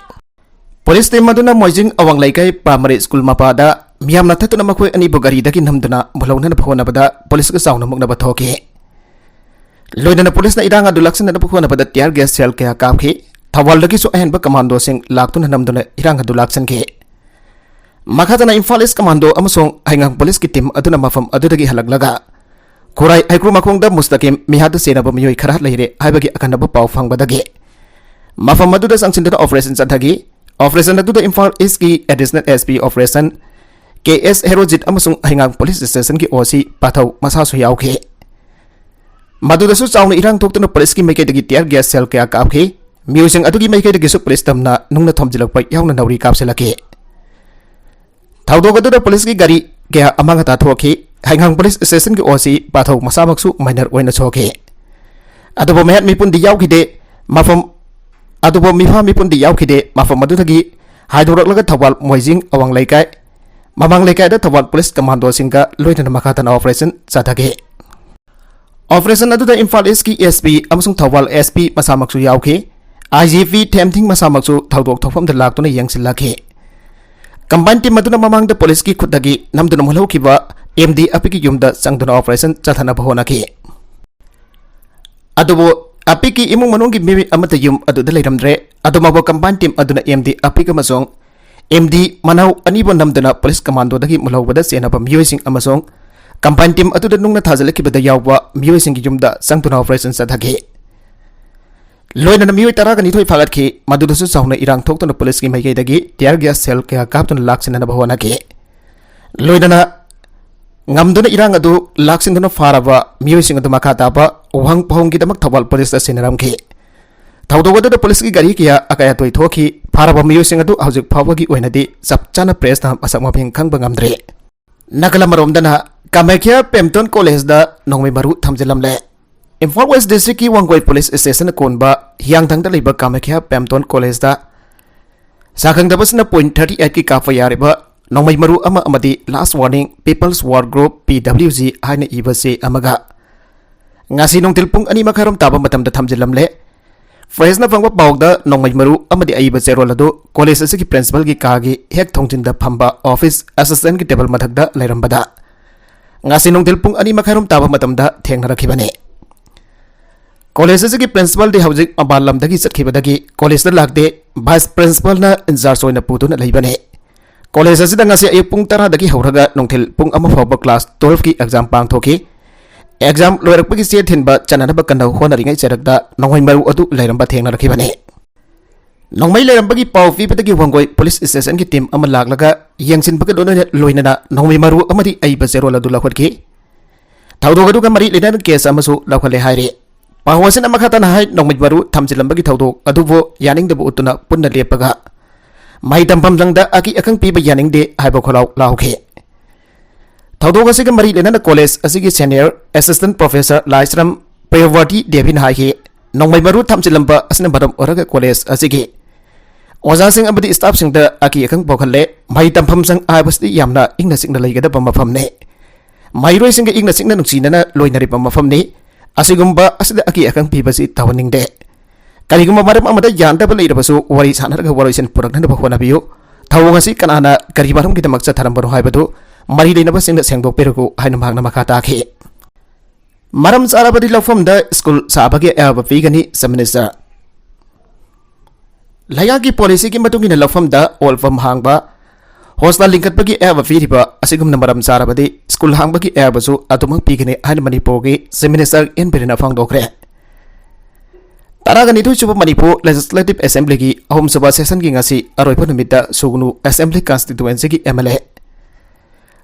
Police team ꯑꯗꯨꯅ ꯃꯣꯏꯖꯤꯡ ꯑꯋꯥꯡ ꯂꯩꯀꯥꯏ primary school ꯃꯄꯥꯗ ꯃꯤꯌꯥꯝꯅ ꯊꯠꯇꯨꯅ ꯃꯈꯣꯏ ꯑꯅꯤꯕꯨ ꯒꯥꯔꯤꯗꯒꯤ ꯅꯝꯗꯨꯅ ꯃꯨꯜꯍꯧꯅꯅꯕ ꯍꯣꯠꯅꯕꯗ police ꯀ ꯆꯥꯎꯅ ꯃꯨꯛꯅꯕ ꯊꯣꯛꯈꯤ꯫ ꯂꯣꯏꯅꯅ police ꯅ ꯏꯔꯥꯡ ꯑꯗꯨ ꯂꯥꯛꯁꯤꯟꯅꯅꯕ ꯍꯣꯠꯅꯕꯗ tear gas shell ꯀꯌꯥ ꯀꯥꯞꯈꯤ꯫ ꯊꯧꯕꯥꯜꯗꯒꯤꯁꯨ ꯑꯍꯦꯟꯕ commando ꯁꯤꯡ ꯂꯥꯛꯇꯨꯅ ꯅꯝꯗꯨꯅ ꯏꯔꯥꯡ ꯑꯗꯨ ꯂꯥꯛꯁꯤꯟꯈꯤ꯫ ꯃꯈꯥ ꯇꯥꯅ ꯏꯝꯐꯥꯜ East Commando ꯑꯃꯁꯨꯡ ꯍꯩꯉꯥꯡ police ꯀꯤ team ꯑꯗꯨꯅ ꯃꯐꯝ ꯑꯗꯨꯗꯒꯤ ꯍꯜꯂꯛꯂꯒ ꯈꯨꯔꯥꯏ ꯍꯩꯀ꯭ꯔꯨꯃꯈꯣꯡꯗ ꯃꯨꯁꯇꯥꯀꯤꯝ ꯃꯤꯍꯥꯠꯇ ꯆꯦꯟꯅꯕ ꯃꯤꯑꯣꯏ ꯈꯔ ꯂꯩꯔꯦ ꯍꯥꯏꯕꯒꯤ ꯑꯀꯟꯅꯕ ꯄꯥꯎ ꯐꯪꯕꯗꯒꯤ ꯃꯐꯝ ꯑꯗꯨꯗ ꯆꯪꯁꯤꯟꯗꯨꯅ operation ꯆꯠꯊꯈꯤ꯫ Operation ꯑꯗꯨꯗ ꯏꯝꯐꯥꯜ East ꯀꯤ additional S P operation ꯀꯦ ꯑꯦꯁ ꯍꯦꯔꯣꯖꯤꯠ ꯑꯃꯁꯨꯡ ꯍꯩꯉꯥꯡ police station ꯒꯤ O C ꯄꯥꯊꯧ ꯃꯁꯥꯁꯨ ꯌꯥꯎꯈꯤ꯫ ꯃꯗꯨꯗꯁꯨ ꯆꯥꯎꯅ ꯏꯔꯥꯡ ꯊꯣꯛꯇꯨꯅ police ꯀꯤ ꯃꯥꯏꯀꯩꯗꯒꯤ tear gas shell ꯀꯌꯥ ꯀꯥꯞꯈꯤ꯫ ꯃꯤꯑꯣꯏꯁꯤꯡ ꯑꯗꯨꯒꯤ ꯃꯥꯏꯀꯩꯗꯒꯤꯁꯨ police ꯇꯝꯅ ꯅꯨꯡꯅ ꯊꯣꯝꯖꯤꯜꯂꯛꯄ ꯌꯥꯎꯅ ꯅꯥꯎꯔꯤ ꯀꯥꯞꯁꯤꯜꯂꯛꯈꯤ꯫ ꯊꯧꯗꯣꯛ ꯑꯗꯨꯗ police ꯀꯤ ꯒꯥꯔꯤ ꯀꯌꯥ ꯑꯃꯥꯡ ꯑꯇꯥ ꯊꯣꯛꯈꯤ꯫ ꯍꯩꯉꯥꯡ police station ꯒꯤ O C ꯄꯥꯊꯧ ꯃꯁꯥꯃꯛꯁꯨ minor ꯑꯣꯏꯅ ꯁꯣꯛꯈꯤ꯫ ꯑꯗꯨꯕꯨ ꯃꯤꯍꯥꯠ ꯃꯤꯄꯨꯟꯗꯤ ꯌꯥꯎꯈꯤꯗꯦ꯫ ꯃꯐꯝ ꯑꯗꯨꯕꯨ ꯃꯤꯐꯥ ꯃꯤꯄꯨꯟꯗꯤ ꯌꯥꯎꯈꯤꯗꯦ꯫ ꯃꯐꯝ ꯑꯗꯨꯗꯒꯤ ꯍꯥꯏꯗꯣꯔꯛꯂꯒ ꯊꯧꯕꯥꯜ ꯃꯣꯏꯖꯤꯡ ꯑꯋꯥꯡ ꯂꯩꯀꯥꯏ ꯃꯃꯥꯡ ꯂꯩꯀꯥꯏꯗ ꯊꯧꯕꯥꯜ police commando ꯁꯤꯡꯒ ꯂꯣꯏꯅꯅ ꯃꯈꯥ ꯇꯥꯅ operation ꯆꯠꯊꯈꯤ꯫ ꯑꯣꯄꯔꯦꯁꯟ ꯑꯗꯨꯗ ꯏꯝꯐꯥꯜ ꯏꯁꯀꯤ ꯑꯦꯁ ꯄꯤ ꯑꯃꯁꯨꯡ ꯊꯧꯕꯥꯜ ꯑꯦꯁ ꯄꯤ ꯃꯁꯥꯃꯛꯁꯨ ꯌꯥꯎꯈꯤ꯫ ꯑꯥꯏ ꯖꯤ ꯄꯤ ꯊꯦꯝꯊꯤꯡ ꯃꯁꯥꯃꯛꯁꯨ ꯊꯧꯗꯣꯛ ꯊꯣꯛꯐꯝꯗ ꯂꯥꯛꯇꯨꯅ ꯌꯦꯡꯁꯤꯜꯂꯛꯈꯤ꯫ ꯀꯝꯕꯥꯏꯟ ꯇꯤꯝ ꯑꯗꯨꯅ ꯃꯃꯥꯡꯗ ꯄꯨꯂꯤꯁꯀꯤ ꯈꯨꯠꯇꯒꯤ ꯅꯝꯗꯨꯅ ꯃꯨꯜꯍꯧꯈꯤꯕ ꯑꯦꯝ ꯗꯤ ꯑꯄꯤꯛꯀꯤ ꯌꯨꯝꯗ ꯆꯪꯗꯨꯅ ꯑꯣꯄꯔꯦꯁꯟ ꯆꯠꯊꯅꯕ ꯍꯣꯠꯅꯈꯤ꯫ ꯑꯗꯨꯕꯨ ꯑꯄꯤꯛꯀꯤ ꯏꯃꯨꯡ ꯃꯅꯨꯡꯒꯤ ꯃꯤꯑꯣꯏ ꯑꯃꯠꯇ ꯌꯨꯝ ꯑꯗꯨꯗ ꯂꯩꯔꯝꯗ꯭ꯔꯦ꯫ ꯑꯗꯨꯃꯛꯄ ꯀꯝꯕꯥꯏꯟ ꯇꯤꯝ ꯑꯗꯨꯅ ꯑꯦꯝ ꯗꯤ ꯑꯄꯤꯛ ꯑꯃꯁꯨꯡ ꯑꯦꯝ ꯗꯤ ꯃꯅꯥꯎ ꯑꯅꯤꯕꯨ ꯅꯝꯗꯨꯅ ꯄꯨꯂꯤꯁ ꯀꯃꯥꯟꯗꯣꯗꯒꯤ ꯃꯨꯜꯍꯧꯕꯗ ꯆꯦꯟꯅꯕ ꯃꯤꯑꯣꯏꯁꯤꯡ ꯑꯃꯁꯨꯡ ꯀꯝꯕꯥꯏꯟ ꯇꯤꯝ ꯑꯗꯨꯗ ꯅꯨꯡꯅ ꯊꯥꯖꯤꯜꯂꯛꯈꯤꯕꯗ ꯌꯥꯎꯕ ꯃꯤꯑꯣꯏꯁꯤꯡꯒꯤ ꯌꯨꯝꯗ ꯆꯪꯗꯨꯅ ꯑꯣꯄꯔꯦꯁꯟ ꯆꯠꯊꯈꯤ꯫ ꯂꯣꯏꯅꯅ ꯃꯤꯑꯣꯏ ꯇꯔꯥꯒ ꯅꯤꯊꯣꯏ ꯐꯥꯒꯠꯈꯤ꯫ ꯃꯗꯨꯗꯁꯨ ꯆꯥꯎꯅ ꯏꯔꯥꯡ ꯊꯣꯛꯇꯨꯅ ꯄꯨꯂꯤꯁꯀꯤ ꯃꯥꯏꯀꯩꯗꯒꯤ tear gas shell ꯀꯌꯥ ꯀꯥꯞꯇꯨꯅ ꯂꯥꯛꯁꯤꯟꯅꯅꯕ ꯍꯣꯠꯅꯈꯤ꯫ ꯂꯣꯏꯅꯅ ꯉꯝꯗꯨꯅ ꯏꯔꯥꯡ ꯑꯗꯨ ꯂꯥꯛꯁꯤꯟꯗꯨꯅ ꯐꯥꯔꯕ ꯃꯤꯑꯣꯏꯁꯤꯡ ꯑꯗꯨ ꯃꯈꯥ ꯇꯥꯕ ꯋꯥꯍꯪ ꯄꯥꯎꯍꯪꯒꯤꯗꯃꯛ ꯊꯧꯕꯥꯜ ꯄꯨꯂꯤꯁꯇ ꯁꯤꯟꯅꯔꯝꯈꯤ꯫ ꯊꯧꯗꯣꯛ ꯑꯗꯨꯗ ꯄꯨꯂꯤꯁꯀꯤ ꯒꯥꯔꯤ ꯀꯌꯥ ꯑꯀꯥꯏ ꯑꯇꯣꯏ ꯊꯣꯛꯈꯤ꯫ ꯐꯥꯔꯕ ꯃꯤꯑꯣꯏꯁꯤꯡ ꯑꯗꯨ ꯍꯧꯖꯤꯛ ꯐꯥꯎꯕꯒꯤ ꯑꯣꯏꯅꯗꯤ ꯆꯞ ꯆꯥꯅ ꯄ꯭ꯔꯦꯁꯅ ꯃꯁꯛ ꯃꯃꯤꯡ ꯈꯪꯕ ꯉꯝꯗ꯭ꯔꯤ꯫ ꯅꯥꯒꯥꯂꯝ ꯑꯃꯔꯣꯝꯗꯅ ꯀꯥꯃꯥꯈ꯭ꯌꯥ ꯄꯦꯝꯇꯣꯟ ꯀꯣꯂꯦꯖꯇ ꯅꯣꯡꯃꯩ ꯃꯔꯨ ꯊꯝꯖꯤꯜꯂꯝꯂꯦ꯫ ꯏꯝꯐꯥꯜ ꯋꯦꯁ ꯗꯤꯁꯇ꯭ꯔꯤꯛꯀꯤ ꯋꯥꯡꯒꯣꯏ ꯄꯨꯂꯤꯁ ꯁ꯭ꯇꯦꯁꯟꯅ ꯀꯣꯟꯕ ꯍꯤꯌꯥꯡꯊꯥꯡꯗ ꯂꯩꯕ ꯀꯥꯃꯥꯈ꯭ꯌꯥ ꯄꯦꯝꯇꯣꯟ ꯀꯣꯂꯦꯖꯇ ꯁꯥꯈꯪꯗꯕꯁꯤꯅ ꯄꯣꯏꯟ ꯊꯥꯔꯇꯤ ꯑꯩꯠꯀꯤ ꯀꯥꯞꯄ ꯌꯥꯔꯤꯕ ꯅꯣꯡꯃꯩ ꯃꯔꯨ ꯑꯃ ꯑꯃꯗꯤ Last Warning People's War Group, P W G, ꯍꯥꯏꯅ ꯏꯕ ꯆꯦ ꯑꯃꯒ ꯉꯁꯤ ꯅꯨꯡꯊꯤꯜ ꯄꯨꯡ ꯑꯅꯤ ꯃꯈꯥꯏꯔꯣꯝ ꯇꯥꯕ ꯃꯇꯝꯗ ꯊꯝꯖꯤꯜꯂꯝꯂꯦ꯫ ꯄ꯭ꯔꯦꯁꯅ ꯐꯪꯕ ꯄꯥꯎꯗ ꯅꯣꯡꯃꯩ ꯃꯔꯨ ꯑꯃꯗꯤ ꯑꯏꯕ ꯆꯦꯔꯣꯜ ꯑꯗꯨ ꯀꯣꯂꯦꯖ ꯑꯁꯤꯒꯤ ꯄ꯭ꯔꯤꯟꯁꯤꯄꯜꯒꯤ ꯀꯥꯒꯤ ꯍꯦꯛ ꯊꯣꯡꯖꯤꯟꯗ ꯐꯝꯕ ꯑꯣꯐꯤꯁ ꯑꯦꯁꯤꯁꯇꯦꯟꯒꯤ ꯇꯦꯕꯜ ꯃꯊꯛꯇ ꯂꯩꯔꯝꯕꯗ ꯉꯁꯤ ꯅꯨꯡꯊꯤꯜ ꯄꯨꯡ ꯑꯅꯤ ꯃꯈꯥꯏꯔꯣꯝ ꯇꯥꯕ ꯃꯇꯝꯗ ꯊꯦꯡꯅꯔꯛꯈꯤꯕꯅꯤ꯫ ꯀꯣꯂꯦꯖ ꯑꯁꯤꯒꯤ ꯄ꯭ꯔꯤꯟꯁꯤꯄꯜꯗꯤ ꯍꯧꯖꯤꯛ ꯃꯄꯥꯟ ꯂꯝꯗꯒꯤ ꯆꯠꯈꯤꯕꯗꯒꯤ ꯀꯣꯂꯦꯖꯇ ꯂꯥꯛꯇꯦ꯫ ꯚꯥꯏꯁ ꯄ꯭ꯔꯤꯟꯁꯤꯄꯜꯅ ꯏꯟꯆꯥꯔꯖ ꯑꯣꯏꯅ ꯄꯨꯗꯨꯅ ꯂꯩꯕꯅꯤ꯫ ꯀꯣꯂꯦꯖ ꯑꯁꯤꯗ ꯉꯁꯤ ꯑꯌꯨꯛ ꯄꯨꯡ ꯇꯔꯥꯗꯒꯤ ꯍꯧꯔꯒ ꯅꯨꯡꯊꯤꯜ ꯄꯨꯡ ꯑꯃ ꯐꯥꯎꯕ ꯀ꯭ꯂꯥꯁ ꯇꯨꯋꯦꯜꯐꯀꯤ ꯑꯦꯛꯖꯥꯝ ꯄꯥꯡꯊꯣꯛꯈꯤ꯫ ꯑꯦꯛꯖꯥꯝ ꯂꯣꯏꯔꯛꯄꯒꯤ ꯆꯦ ꯊꯤꯟꯕ ꯆꯠꯅꯅꯕ ꯀꯟꯅ ꯍꯣꯠꯅꯔꯤꯉꯩ ꯆꯔꯛꯇ ꯅꯣꯡꯃꯩ ꯃꯔꯨ ꯑꯗꯨ ꯂꯩꯔꯝꯕ ꯊꯦꯡꯅꯔꯛꯈꯤꯕꯅꯤ꯫ ꯅꯣꯡꯃꯩ ꯂꯩꯔꯝꯕꯒꯤ ꯄꯥꯎ ꯄꯤꯕꯗꯒꯤ ꯋꯥꯡꯒꯣꯏ ꯄꯨꯂꯤꯁ ꯁ꯭ꯇꯦꯁꯟꯒꯤ ꯇꯤꯝ ꯑꯃ ꯂꯥꯛꯂꯒ ꯌꯦꯡꯁꯤꯟꯕꯒ ꯂꯣꯏꯅ, ꯂꯣꯏꯅꯅ ꯅꯣꯡꯃꯩ ꯃꯔꯨ ꯑꯃꯗꯤ ꯑꯏꯕ ꯆꯦꯔꯣꯜ ꯑꯗꯨ ꯂꯧꯈꯠꯈꯤ꯫ ꯊꯧꯗꯣꯛ ꯑꯗꯨꯒ ꯃꯔꯤ ꯂꯩꯅꯅ ꯀꯦꯁ ꯑꯃꯁꯨ ꯂꯧꯈꯠꯂꯦ ꯍꯥꯏꯔꯤ꯫ ꯄꯥꯎ ꯑꯁꯤꯅ ꯃꯈꯥ ꯇꯥꯅ ꯍꯥꯏ, ꯅꯣꯡꯃꯩ ꯃꯔꯨ ꯊꯝꯖꯤꯜꯂꯝꯕꯒꯤ ꯊꯧꯗꯣꯛ ꯑꯗꯨꯕꯨ ꯌꯥꯅꯤꯡꯗꯕ ꯎꯠꯇꯨꯅ ꯄꯨꯟꯅ ꯂꯦꯞꯄꯒ ꯃꯍꯩ ꯇꯝꯐꯝ ꯁꯪꯗ ꯑꯀꯤ ꯑꯈꯪ ꯄꯤꯕ ꯌꯥꯅꯤꯡꯗꯦ ꯍꯥꯏꯕ ꯈꯣꯜꯂꯥꯎ ꯂꯥꯎꯈꯤ꯫ ꯊꯧꯗꯣꯛ ꯑꯁꯤꯒ ꯃꯔꯤ ꯂꯩꯅꯅ ꯀꯣꯂꯦꯖ ꯑꯁꯤꯒꯤ ꯁꯦꯅꯤꯌꯔ ꯑꯦꯁꯤꯁꯇꯦꯟ ꯄ꯭ꯔꯣꯐꯦꯁꯔ ꯂꯥꯏꯁ꯭ꯔꯝ ꯄ꯭ꯔꯤꯌꯣꯕꯔꯇꯤ ꯗꯦꯕꯤꯅ ꯍꯥꯏꯈꯤ, ꯅꯣꯡꯃꯩ ꯃꯔꯨ ꯊꯝꯖꯤꯜꯂꯝꯕ ꯑꯁꯤꯅ ꯃꯔꯝ ꯑꯣꯏꯔꯒ ꯀꯣꯂꯦꯖ ꯑꯁꯤꯒꯤ ꯑꯣꯖꯥꯁꯤꯡ ꯑꯃꯗꯤ ꯁ꯭ꯇꯥꯐꯁꯤꯡꯗ ꯑꯀꯤ ꯑꯈꯪ ꯄꯣꯛꯍꯜꯂꯦ꯫ ꯃꯍꯩ ꯇꯝꯐꯝ ꯁꯪ ꯍꯥꯏꯕꯁꯤꯗꯤ ꯌꯥꯝꯅ ꯏꯪꯅ ꯆꯤꯛꯅ ꯂꯩꯒꯗꯕ ꯃꯐꯝꯅꯤ꯫ ꯃꯍꯩꯔꯣꯏꯁꯤꯡꯒ ꯏꯪꯅ ꯆꯤꯛꯅ ꯅꯨꯡꯁꯤꯅꯅ ꯂꯣꯏꯅꯔꯤꯕ ꯃꯐꯝꯅꯤ꯫ ꯑꯁꯤꯒꯨꯝꯕ ꯑꯁꯤꯗ ꯑꯀꯤ ꯑꯈꯪ ꯄꯤꯕꯁꯤ ꯇꯧꯍꯟꯅꯤꯡꯗꯦ꯫ ꯀꯔꯤꯒꯨꯝꯕ ꯃꯔꯝ ꯑꯃꯗ ꯌꯥꯅꯗꯕ ꯂꯩꯔꯕꯁꯨ ꯋꯥꯔꯤ ꯁꯥꯟꯅꯔꯒ ꯋꯥꯔꯣꯏꯁꯤꯟ ꯄꯨꯔꯛꯅꯅꯕ ꯍꯣꯠꯅꯕꯤꯌꯨ꯫ ꯊꯧꯑꯣꯡ ꯑꯁꯤ ꯀꯅꯥꯅ ꯀꯔꯤ ꯃꯔꯝꯒꯤꯗꯃꯛ ꯆꯠꯊꯔꯝꯕꯅꯣ ꯍꯥꯏꯕꯗꯨ ꯃꯔꯤ ꯂꯩꯅꯕꯁꯤꯡꯅ ꯁꯦꯡꯗꯣꯛꯄꯤꯔꯛꯎ ꯍꯥꯏꯅ ꯃꯍꯥꯛꯅ ꯃꯈꯥ ꯇꯥꯈꯤ꯫ ꯃꯔꯝ ꯆꯥꯔꯕꯗꯤ ꯂꯧꯐꯝꯗ ꯁ꯭ꯀꯨꯜ ꯁꯥꯕꯒꯤ ꯑꯌꯥꯕ ꯄꯤꯒꯅꯤ, Chief Minister꯫ ꯂꯩꯉꯥꯛꯀꯤ ꯄꯣꯂꯤꯁꯤꯒꯤ ꯃꯇꯨꯡ ꯏꯟꯅ ꯂꯧꯐꯝꯗ ꯑꯣꯜꯐꯝ ꯍꯥꯡꯕ, ꯍꯣꯁꯇꯦꯜ ꯂꯤꯡꯈꯠꯄꯒꯤ ꯑꯌꯥꯕ ꯄꯤꯔꯤꯕ ꯑꯁꯤꯒꯨꯝꯅ ꯃꯔꯝ ꯆꯥꯔꯕꯗꯤ ꯁ꯭ꯀꯨꯜ ꯍꯥꯡꯕꯒꯤ ꯑꯌꯥꯕꯁꯨ ꯑꯗꯨꯃꯛ ꯄꯤꯒꯅꯤ ꯍꯥꯏꯅ ꯃꯅꯤꯄꯨꯔꯒꯤ Chief Minister ꯑꯦꯟ ꯕꯤꯔꯦꯟꯅ ꯐꯣꯡꯗꯣꯛꯈ꯭ꯔꯦ꯫ ꯇꯔꯥꯒ ꯅꯤꯊꯣꯏ ꯁꯨꯕ ꯃꯅꯤꯄꯨꯔ Legislative Assemblyꯒꯤ ꯑꯍꯨꯝꯁꯨꯕ sessionꯒꯤ ꯉꯁꯤ ꯑꯔꯣꯏꯕ ꯅꯨꯃꯤꯠꯇ ꯁꯨꯒꯅꯨ Assembly Constituencyꯒꯤ MLA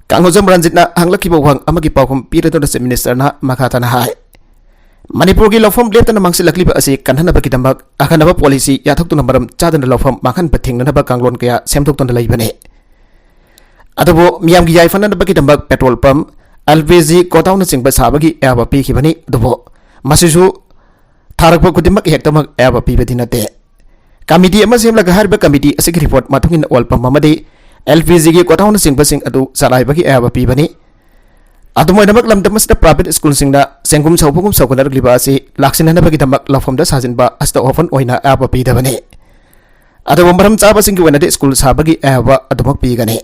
ꯀꯥꯡꯉꯣꯖꯝ ꯔꯟꯖꯤꯠꯅ ꯍꯪꯂꯛꯈꯤꯕ ꯋꯥꯍꯪ ꯑꯃꯒꯤ ꯄꯥꯎꯈꯨꯝ ꯄꯤꯔꯗꯨꯅ Chief Ministerꯅ ꯃꯈꯥ ꯇꯥꯅ ꯍꯥꯏ, ꯃꯅꯤꯄꯨꯔꯒꯤ ꯂꯧꯐꯝ ꯂꯦꯞꯇꯅ ꯃꯥꯡꯁꯤꯜꯂꯛꯂꯤꯕ ꯑꯁꯤ ꯀꯟꯅꯅꯕꯒꯤꯗꯃꯛ ꯑꯈꯟꯅꯕ ꯄꯣꯂꯤꯁꯤ ꯌꯥꯊꯣꯛꯇꯨꯅ ꯃꯔꯝ ꯆꯥꯗꯅ ꯂꯧꯐꯝ ꯃꯥꯡꯍꯟꯕ ꯊꯤꯡꯅꯅꯕ ꯀꯥꯡꯂꯣꯟ ꯀꯌꯥ ꯁꯦꯝꯗꯣꯛꯇꯨꯅ ꯂꯩꯕꯅꯤ꯫ ꯑꯗꯨꯕꯨ ꯃꯤꯌꯥꯝꯒꯤ ꯌꯥꯏꯐꯅꯅꯕꯒꯤꯗꯃꯛ petrol pump, LPG godownꯅꯆꯤꯡꯕ ꯁꯥꯕꯒꯤ ꯑꯌꯥꯕ ꯄꯤꯈꯤꯕꯅꯤ꯫ ꯑꯗꯨꯕꯨ ꯃꯁꯤꯁꯨ ꯊꯥꯔꯛꯄ ꯈꯨꯗꯤꯡꯃꯛ ꯍꯦꯛꯇꯃꯛ ꯑꯌꯥꯕ ꯄꯤꯕꯗꯤ ꯅꯠꯇꯦ꯫ ꯀꯃꯤꯇꯤ ꯑꯃ ꯁꯦꯝꯂꯒ ꯍꯥꯏꯔꯤꯕ ꯀꯃꯤꯇꯤ ꯑꯁꯤꯒꯤ report ꯃꯇꯨꯡ ꯏꯟꯅ ꯑꯣꯜ ꯄꯝ ꯑꯃꯗꯤ LPGꯒꯤ godownꯅꯆꯤꯡꯕꯁꯤꯡ ꯑꯗꯨ ꯆꯂꯥꯏꯕꯒꯤ ꯑꯌꯥꯕ ꯄꯤꯕꯅꯤ꯫ ꯑꯗꯨꯝ ꯑꯣꯏꯅꯃꯛ, ꯂꯝꯗꯝ ꯑꯁꯤꯗ private ꯁ꯭ꯀꯨꯜꯁꯤꯡꯅ ꯁꯦꯟꯒꯨꯝ ꯁꯧꯕꯒꯨꯝ ꯁꯧꯒꯠꯅꯔꯛꯂꯤꯕ ꯑꯁꯤ ꯂꯥꯛꯁꯤꯟꯅꯅꯕꯒꯤꯗꯃꯛ ꯂꯧꯐꯝꯗ ꯁꯥꯖꯤꯟꯕ ꯑꯁꯤꯗ ꯑꯣꯐꯟ ꯑꯣꯏꯅ ꯑꯌꯥꯕ ꯄꯤꯗꯕꯅꯤ꯫ ꯑꯗꯨꯕꯨ ꯃꯔꯝ ꯆꯥꯕꯁꯤꯡꯒꯤ ꯑꯣꯏꯅꯗꯤ ꯁ꯭ꯀꯨꯜ ꯁꯥꯕꯒꯤ ꯑꯌꯥꯕ ꯑꯗꯨꯃꯛ ꯄꯤꯒꯅꯤ꯫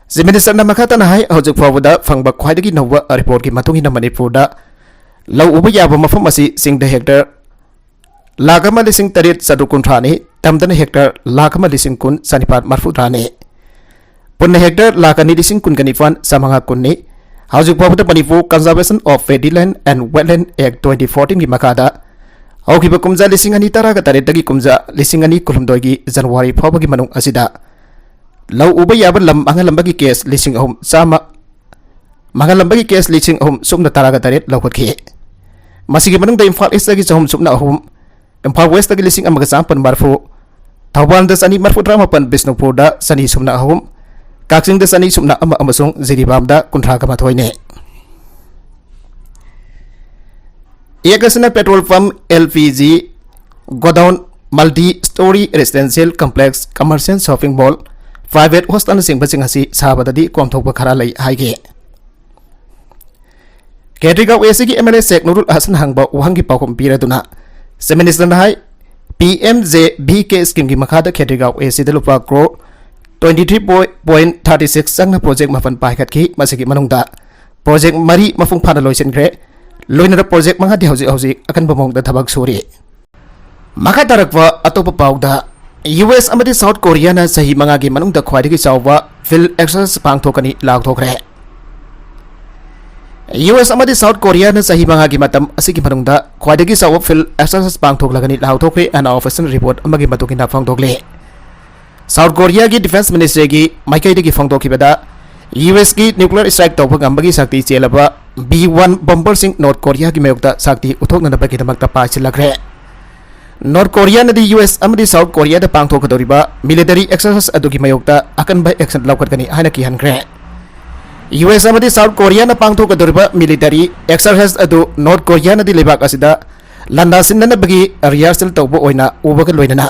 Chief Ministerꯅ ꯃꯈꯥ ꯇꯥꯅ ꯍꯥꯏ, ꯍꯧꯖꯤꯛ ꯐꯥꯎꯕꯗ ꯐꯪꯕ ꯈ꯭ꯋꯥꯏꯗꯒꯤ ꯅꯧꯕ reportꯀꯤ ꯃꯇꯨꯡ ꯏꯟꯅ ꯃꯅꯤꯄꯨꯔꯗ ꯂꯧ ꯎꯕ ꯌꯥꯕ ꯃꯐꯝ ꯑꯁꯤ ꯆꯤꯡꯗ hectare ꯂꯥꯈ ꯑꯃ ꯂꯤꯁꯤꯡ ꯇꯔꯦꯠ ꯆꯥꯇ꯭ꯔꯨꯛ ꯀꯨꯟꯊ꯭ꯔꯥꯅꯤ, ꯇꯝꯗꯅ hectare ꯂꯥꯈ ꯑꯃ ꯂꯤꯁꯤꯡ ꯀꯨꯟ ꯆꯥꯅꯤꯄꯥꯜ ꯃꯔꯤꯐꯨꯇꯔꯥꯅꯤ꯫ ꯄꯨꯟꯅ hectare ꯂꯥꯈ ꯑꯅꯤ ꯂꯤꯁꯤꯡ ꯀꯨꯟꯒ ꯅꯤꯄꯥꯜ ꯆꯥꯃꯉꯥ ꯀꯨꯟꯅꯤ꯫ ꯍꯧꯖꯤꯛ ꯐꯥꯎꯕꯗ Manipur Conservation of Paddy Land and Wetland Act twenty fourteenꯒꯤ ꯃꯈꯥꯗ ꯍꯧꯈꯤꯕ ꯀꯨꯝꯖꯥ ꯂꯤꯁꯤꯡ ꯑꯅꯤ ꯇꯔꯥꯒ ꯇꯔꯦꯠꯇꯒꯤ ꯀꯨꯝꯖꯥ ꯂꯤꯁꯤꯡ ꯑꯅꯤ ꯀꯨꯟꯍꯨꯝꯗꯣꯏꯒꯤ January ꯐꯥꯎꯕꯒꯤ ꯃꯅꯨꯡ ꯑꯁꯤꯗ ꯂꯧ ꯎꯕ ꯌꯥꯕ ꯂꯝ ꯃꯥꯡꯍꯜꯂꯝꯕꯒꯤ case ꯂꯤꯁꯤꯡ ꯑꯍꯨꯝ ꯆꯥꯝꯃ, ꯃꯥꯡꯍꯜꯂꯝꯕꯒꯤ case ꯂꯤꯁꯤꯡ ꯑꯍꯨꯝ ꯁꯨꯞꯅ ꯇꯔꯥꯒ ꯇꯔꯦꯠ ꯂꯧꯈꯠꯈꯤ꯫ ꯃꯁꯤꯒꯤ ꯃꯅꯨꯡꯗ ꯏꯝꯐꯥꯜ Eastꯇꯒꯤ ꯆꯍꯨꯝ ꯁꯨꯞꯅ ꯑꯍꯨꯝ, ꯏꯝꯐꯥꯜ Westꯇꯒꯤ ꯂꯤꯁꯤꯡ ꯑꯃꯒ ꯆꯥꯃꯥꯄꯜ ꯃꯔꯤꯐꯨ, ꯊꯧꯕꯥꯜꯗ ꯆꯅꯤ ꯃꯔꯤꯐꯨꯇꯔꯥ ꯃꯥꯄꯜ, ꯕꯤꯁꯅꯨꯄꯨꯔꯗ ꯆꯅꯤ ꯁꯨꯞꯅ ꯑꯍꯨꯝ, ꯀꯛꯆꯤꯡꯗ ꯆꯅꯤ ꯁꯨꯞꯅ ꯑꯃ ꯑꯃꯁꯨꯡ ꯖꯤꯔꯤꯕꯥꯝꯗ ꯀꯨꯟꯊ꯭ꯔꯥꯒ ꯃꯥꯊꯣꯏꯅꯤ꯫ Act ꯑꯁꯤꯅ petrol pump, LPG godown, multi story residential complex, commercial shopping mall, private hostelꯅꯆꯤꯡꯕꯁꯤꯡ ꯑꯁꯤ ꯁꯥꯕꯗꯗꯤ ꯀꯣꯝꯊꯣꯛꯄ ꯈꯔ ꯂꯩ ꯍꯥꯏꯈꯤ꯫ ꯈꯦꯇ꯭ꯔꯤꯒꯥꯎ ꯑꯦ ꯁꯤꯒꯤ ꯑꯦꯝ ꯑꯦꯜ ꯑꯦ ꯁꯦꯛ ꯅꯨꯔꯨꯜ ꯍꯁꯟ ꯍꯪꯕ ꯋꯥꯍꯪꯒꯤ ꯄꯥꯎꯈꯨꯝ ꯄꯤꯔꯗꯨꯅ ꯆꯤꯐ ꯃꯤꯅꯤꯁꯇꯔꯅ ꯍꯥꯏ, ꯄꯤ ꯑꯦꯝ ꯖꯦ ꯚꯤ ꯀꯦ ꯁ꯭ꯀꯤꯝꯒꯤ ꯃꯈꯥꯗ ꯈꯦꯇ꯭ꯔꯤꯒꯥꯎ ꯑꯦ ꯁꯤꯗ ꯂꯨꯄꯥ crore twenty three point thirty six ꯆꯪꯅ ꯄ꯭ꯔꯣꯖꯦꯛ ꯃꯥꯄꯟ ꯄꯥꯏꯈꯠꯈꯤ꯫ ꯃꯁꯤꯒꯤ ꯃꯅꯨꯡꯗ ꯄ꯭ꯔꯣꯖꯦꯛ ꯃꯔꯤ ꯃꯄꯨꯡ ꯐꯥꯅ ꯂꯣꯏꯁꯤꯟꯈ꯭ꯔꯦ꯫ ꯂꯣꯏꯅꯅ ꯄ꯭ꯔꯣꯖꯦꯛ ꯃꯉꯥꯗꯤ ꯍꯧꯖꯤꯛ ꯍꯧꯖꯤꯛ ꯑꯀꯟꯕ ꯃꯑꯣꯡꯗ ꯊꯕꯛ ꯁꯨꯔꯤ꯫ ꯃꯈꯥ ꯇꯥꯔꯛꯄ ꯑꯇꯣꯞꯄ ꯄꯥꯎꯗ, ꯌꯨ ꯑꯦꯁ ꯑꯃꯗꯤ ꯁꯥꯎꯠ ꯀꯣꯔꯤꯌꯥꯅ ꯆꯍꯤ ꯃꯉꯥꯒꯤ ꯃꯅꯨꯡꯗ ꯈ꯭ꯋꯥꯏꯗꯒꯤ ꯆꯥꯎꯕ ꯐꯤꯜꯗ ꯑꯦꯛꯁꯔꯁꯥꯏꯁ ꯄꯥꯡꯊꯣꯛꯀꯅꯤ ꯂꯥꯎꯊꯣꯛꯈ꯭ꯔꯦ꯫ ꯌꯨ ꯑꯦꯁ ꯑꯃꯗꯤ ꯁꯥꯎꯠ ꯀꯣꯔꯤꯌꯥꯅ ꯆꯍꯤ ꯃꯉꯥꯒꯤ ꯃꯇꯝ ꯑꯁꯤꯒꯤ ꯃꯅꯨꯡꯗ ꯈ꯭ꯋꯥꯏꯗꯒꯤ ꯆꯥꯎꯕ ꯐꯤꯜꯗ ꯑꯦꯛꯁꯔꯁꯥꯏꯁ ꯄꯥꯡꯊꯣꯛꯂꯒꯅꯤ ꯂꯥꯎꯊꯣꯛꯈ꯭ꯔꯦ ꯍꯥꯏꯅ ꯑꯣꯐꯤꯁꯤꯌꯦꯜ ꯔꯤꯄꯣꯔꯠ ꯑꯃꯒꯤ ꯃꯇꯨꯡ ꯏꯟꯅ ꯐꯣꯡꯗꯣꯛꯂꯤ꯫ ꯁꯥꯎꯠ ꯀꯣꯔꯤꯌꯥꯒꯤ ꯗꯤꯐꯦꯟꯁ ꯃꯤꯅꯤꯁꯇ꯭ꯔꯤꯒꯤ ꯃꯥꯏꯀꯩꯗꯒꯤ ꯐꯣꯡꯗꯣꯛꯈꯤꯕꯗ, ꯌꯨ ꯑꯦꯁꯀꯤ ꯅ꯭ꯌꯨꯀ꯭ꯂꯤꯌꯔ ꯁ꯭ꯇ꯭ꯔꯥꯏꯛ ꯇꯧꯕ ꯉꯝꯕꯒꯤ ꯁꯛꯇꯤ ꯆꯦꯜꯂꯕ ꯕꯤ ꯋꯥꯟ ꯕꯣꯝꯕꯔꯁꯤꯡ ꯅꯣꯔꯠ ꯀꯣꯔꯤꯌꯥꯒꯤ ꯃꯥꯌꯣꯛꯇ ꯁꯛꯇꯤ ꯎꯠꯊꯣꯛꯅꯅꯕꯒꯤꯗꯃꯛꯇ ꯄꯥꯏꯁꯤꯜꯂꯛꯈ꯭ꯔꯦ꯫ ꯅꯣꯔꯠ ꯀꯣꯔꯤꯌꯥꯅꯗꯤ ꯌꯨ ꯑꯦꯁ ꯑꯃꯗꯤ ꯁꯥꯎꯠ ꯀꯣꯔꯤꯌꯥꯗ ꯄꯥꯡꯊꯣꯛꯀꯗꯧꯔꯤꯕ ꯃꯤꯂꯤꯇꯔꯤ ꯑꯦꯛꯁꯔꯁꯥꯏꯁ ꯑꯗꯨꯒꯤ ꯃꯥꯌꯣꯛꯇ ꯑꯀꯟꯕ ꯑꯦꯛꯁꯟ ꯂꯧꯈꯠꯀꯅꯤ ꯍꯥꯏꯅ ꯀꯤꯍꯟꯈ꯭ꯔꯦ꯫ ꯌꯨ ꯑꯦꯁ ꯑꯃꯗꯤ ꯁꯥꯎꯠ ꯀꯣꯔꯤꯌꯥꯅ ꯄꯥꯡꯊꯣꯛꯀꯗꯧꯔꯤꯕ ꯃꯤꯂꯤꯇꯔꯤ ꯑꯦꯛꯁꯔꯁꯥꯏꯁ ꯑꯗꯨ ꯅꯣꯔꯠ ꯀꯣꯔꯤꯌꯥꯅꯗꯤ ꯂꯩꯕꯥꯛ ꯑꯁꯤꯗ ꯂꯥꯟꯗꯥꯁꯤꯟꯅꯅꯕꯒꯤ ꯔꯤꯍꯔꯁꯦꯜ ꯇꯧꯕ ꯑꯣꯏꯅ ꯎꯕꯒ ꯂꯣꯏꯅꯅ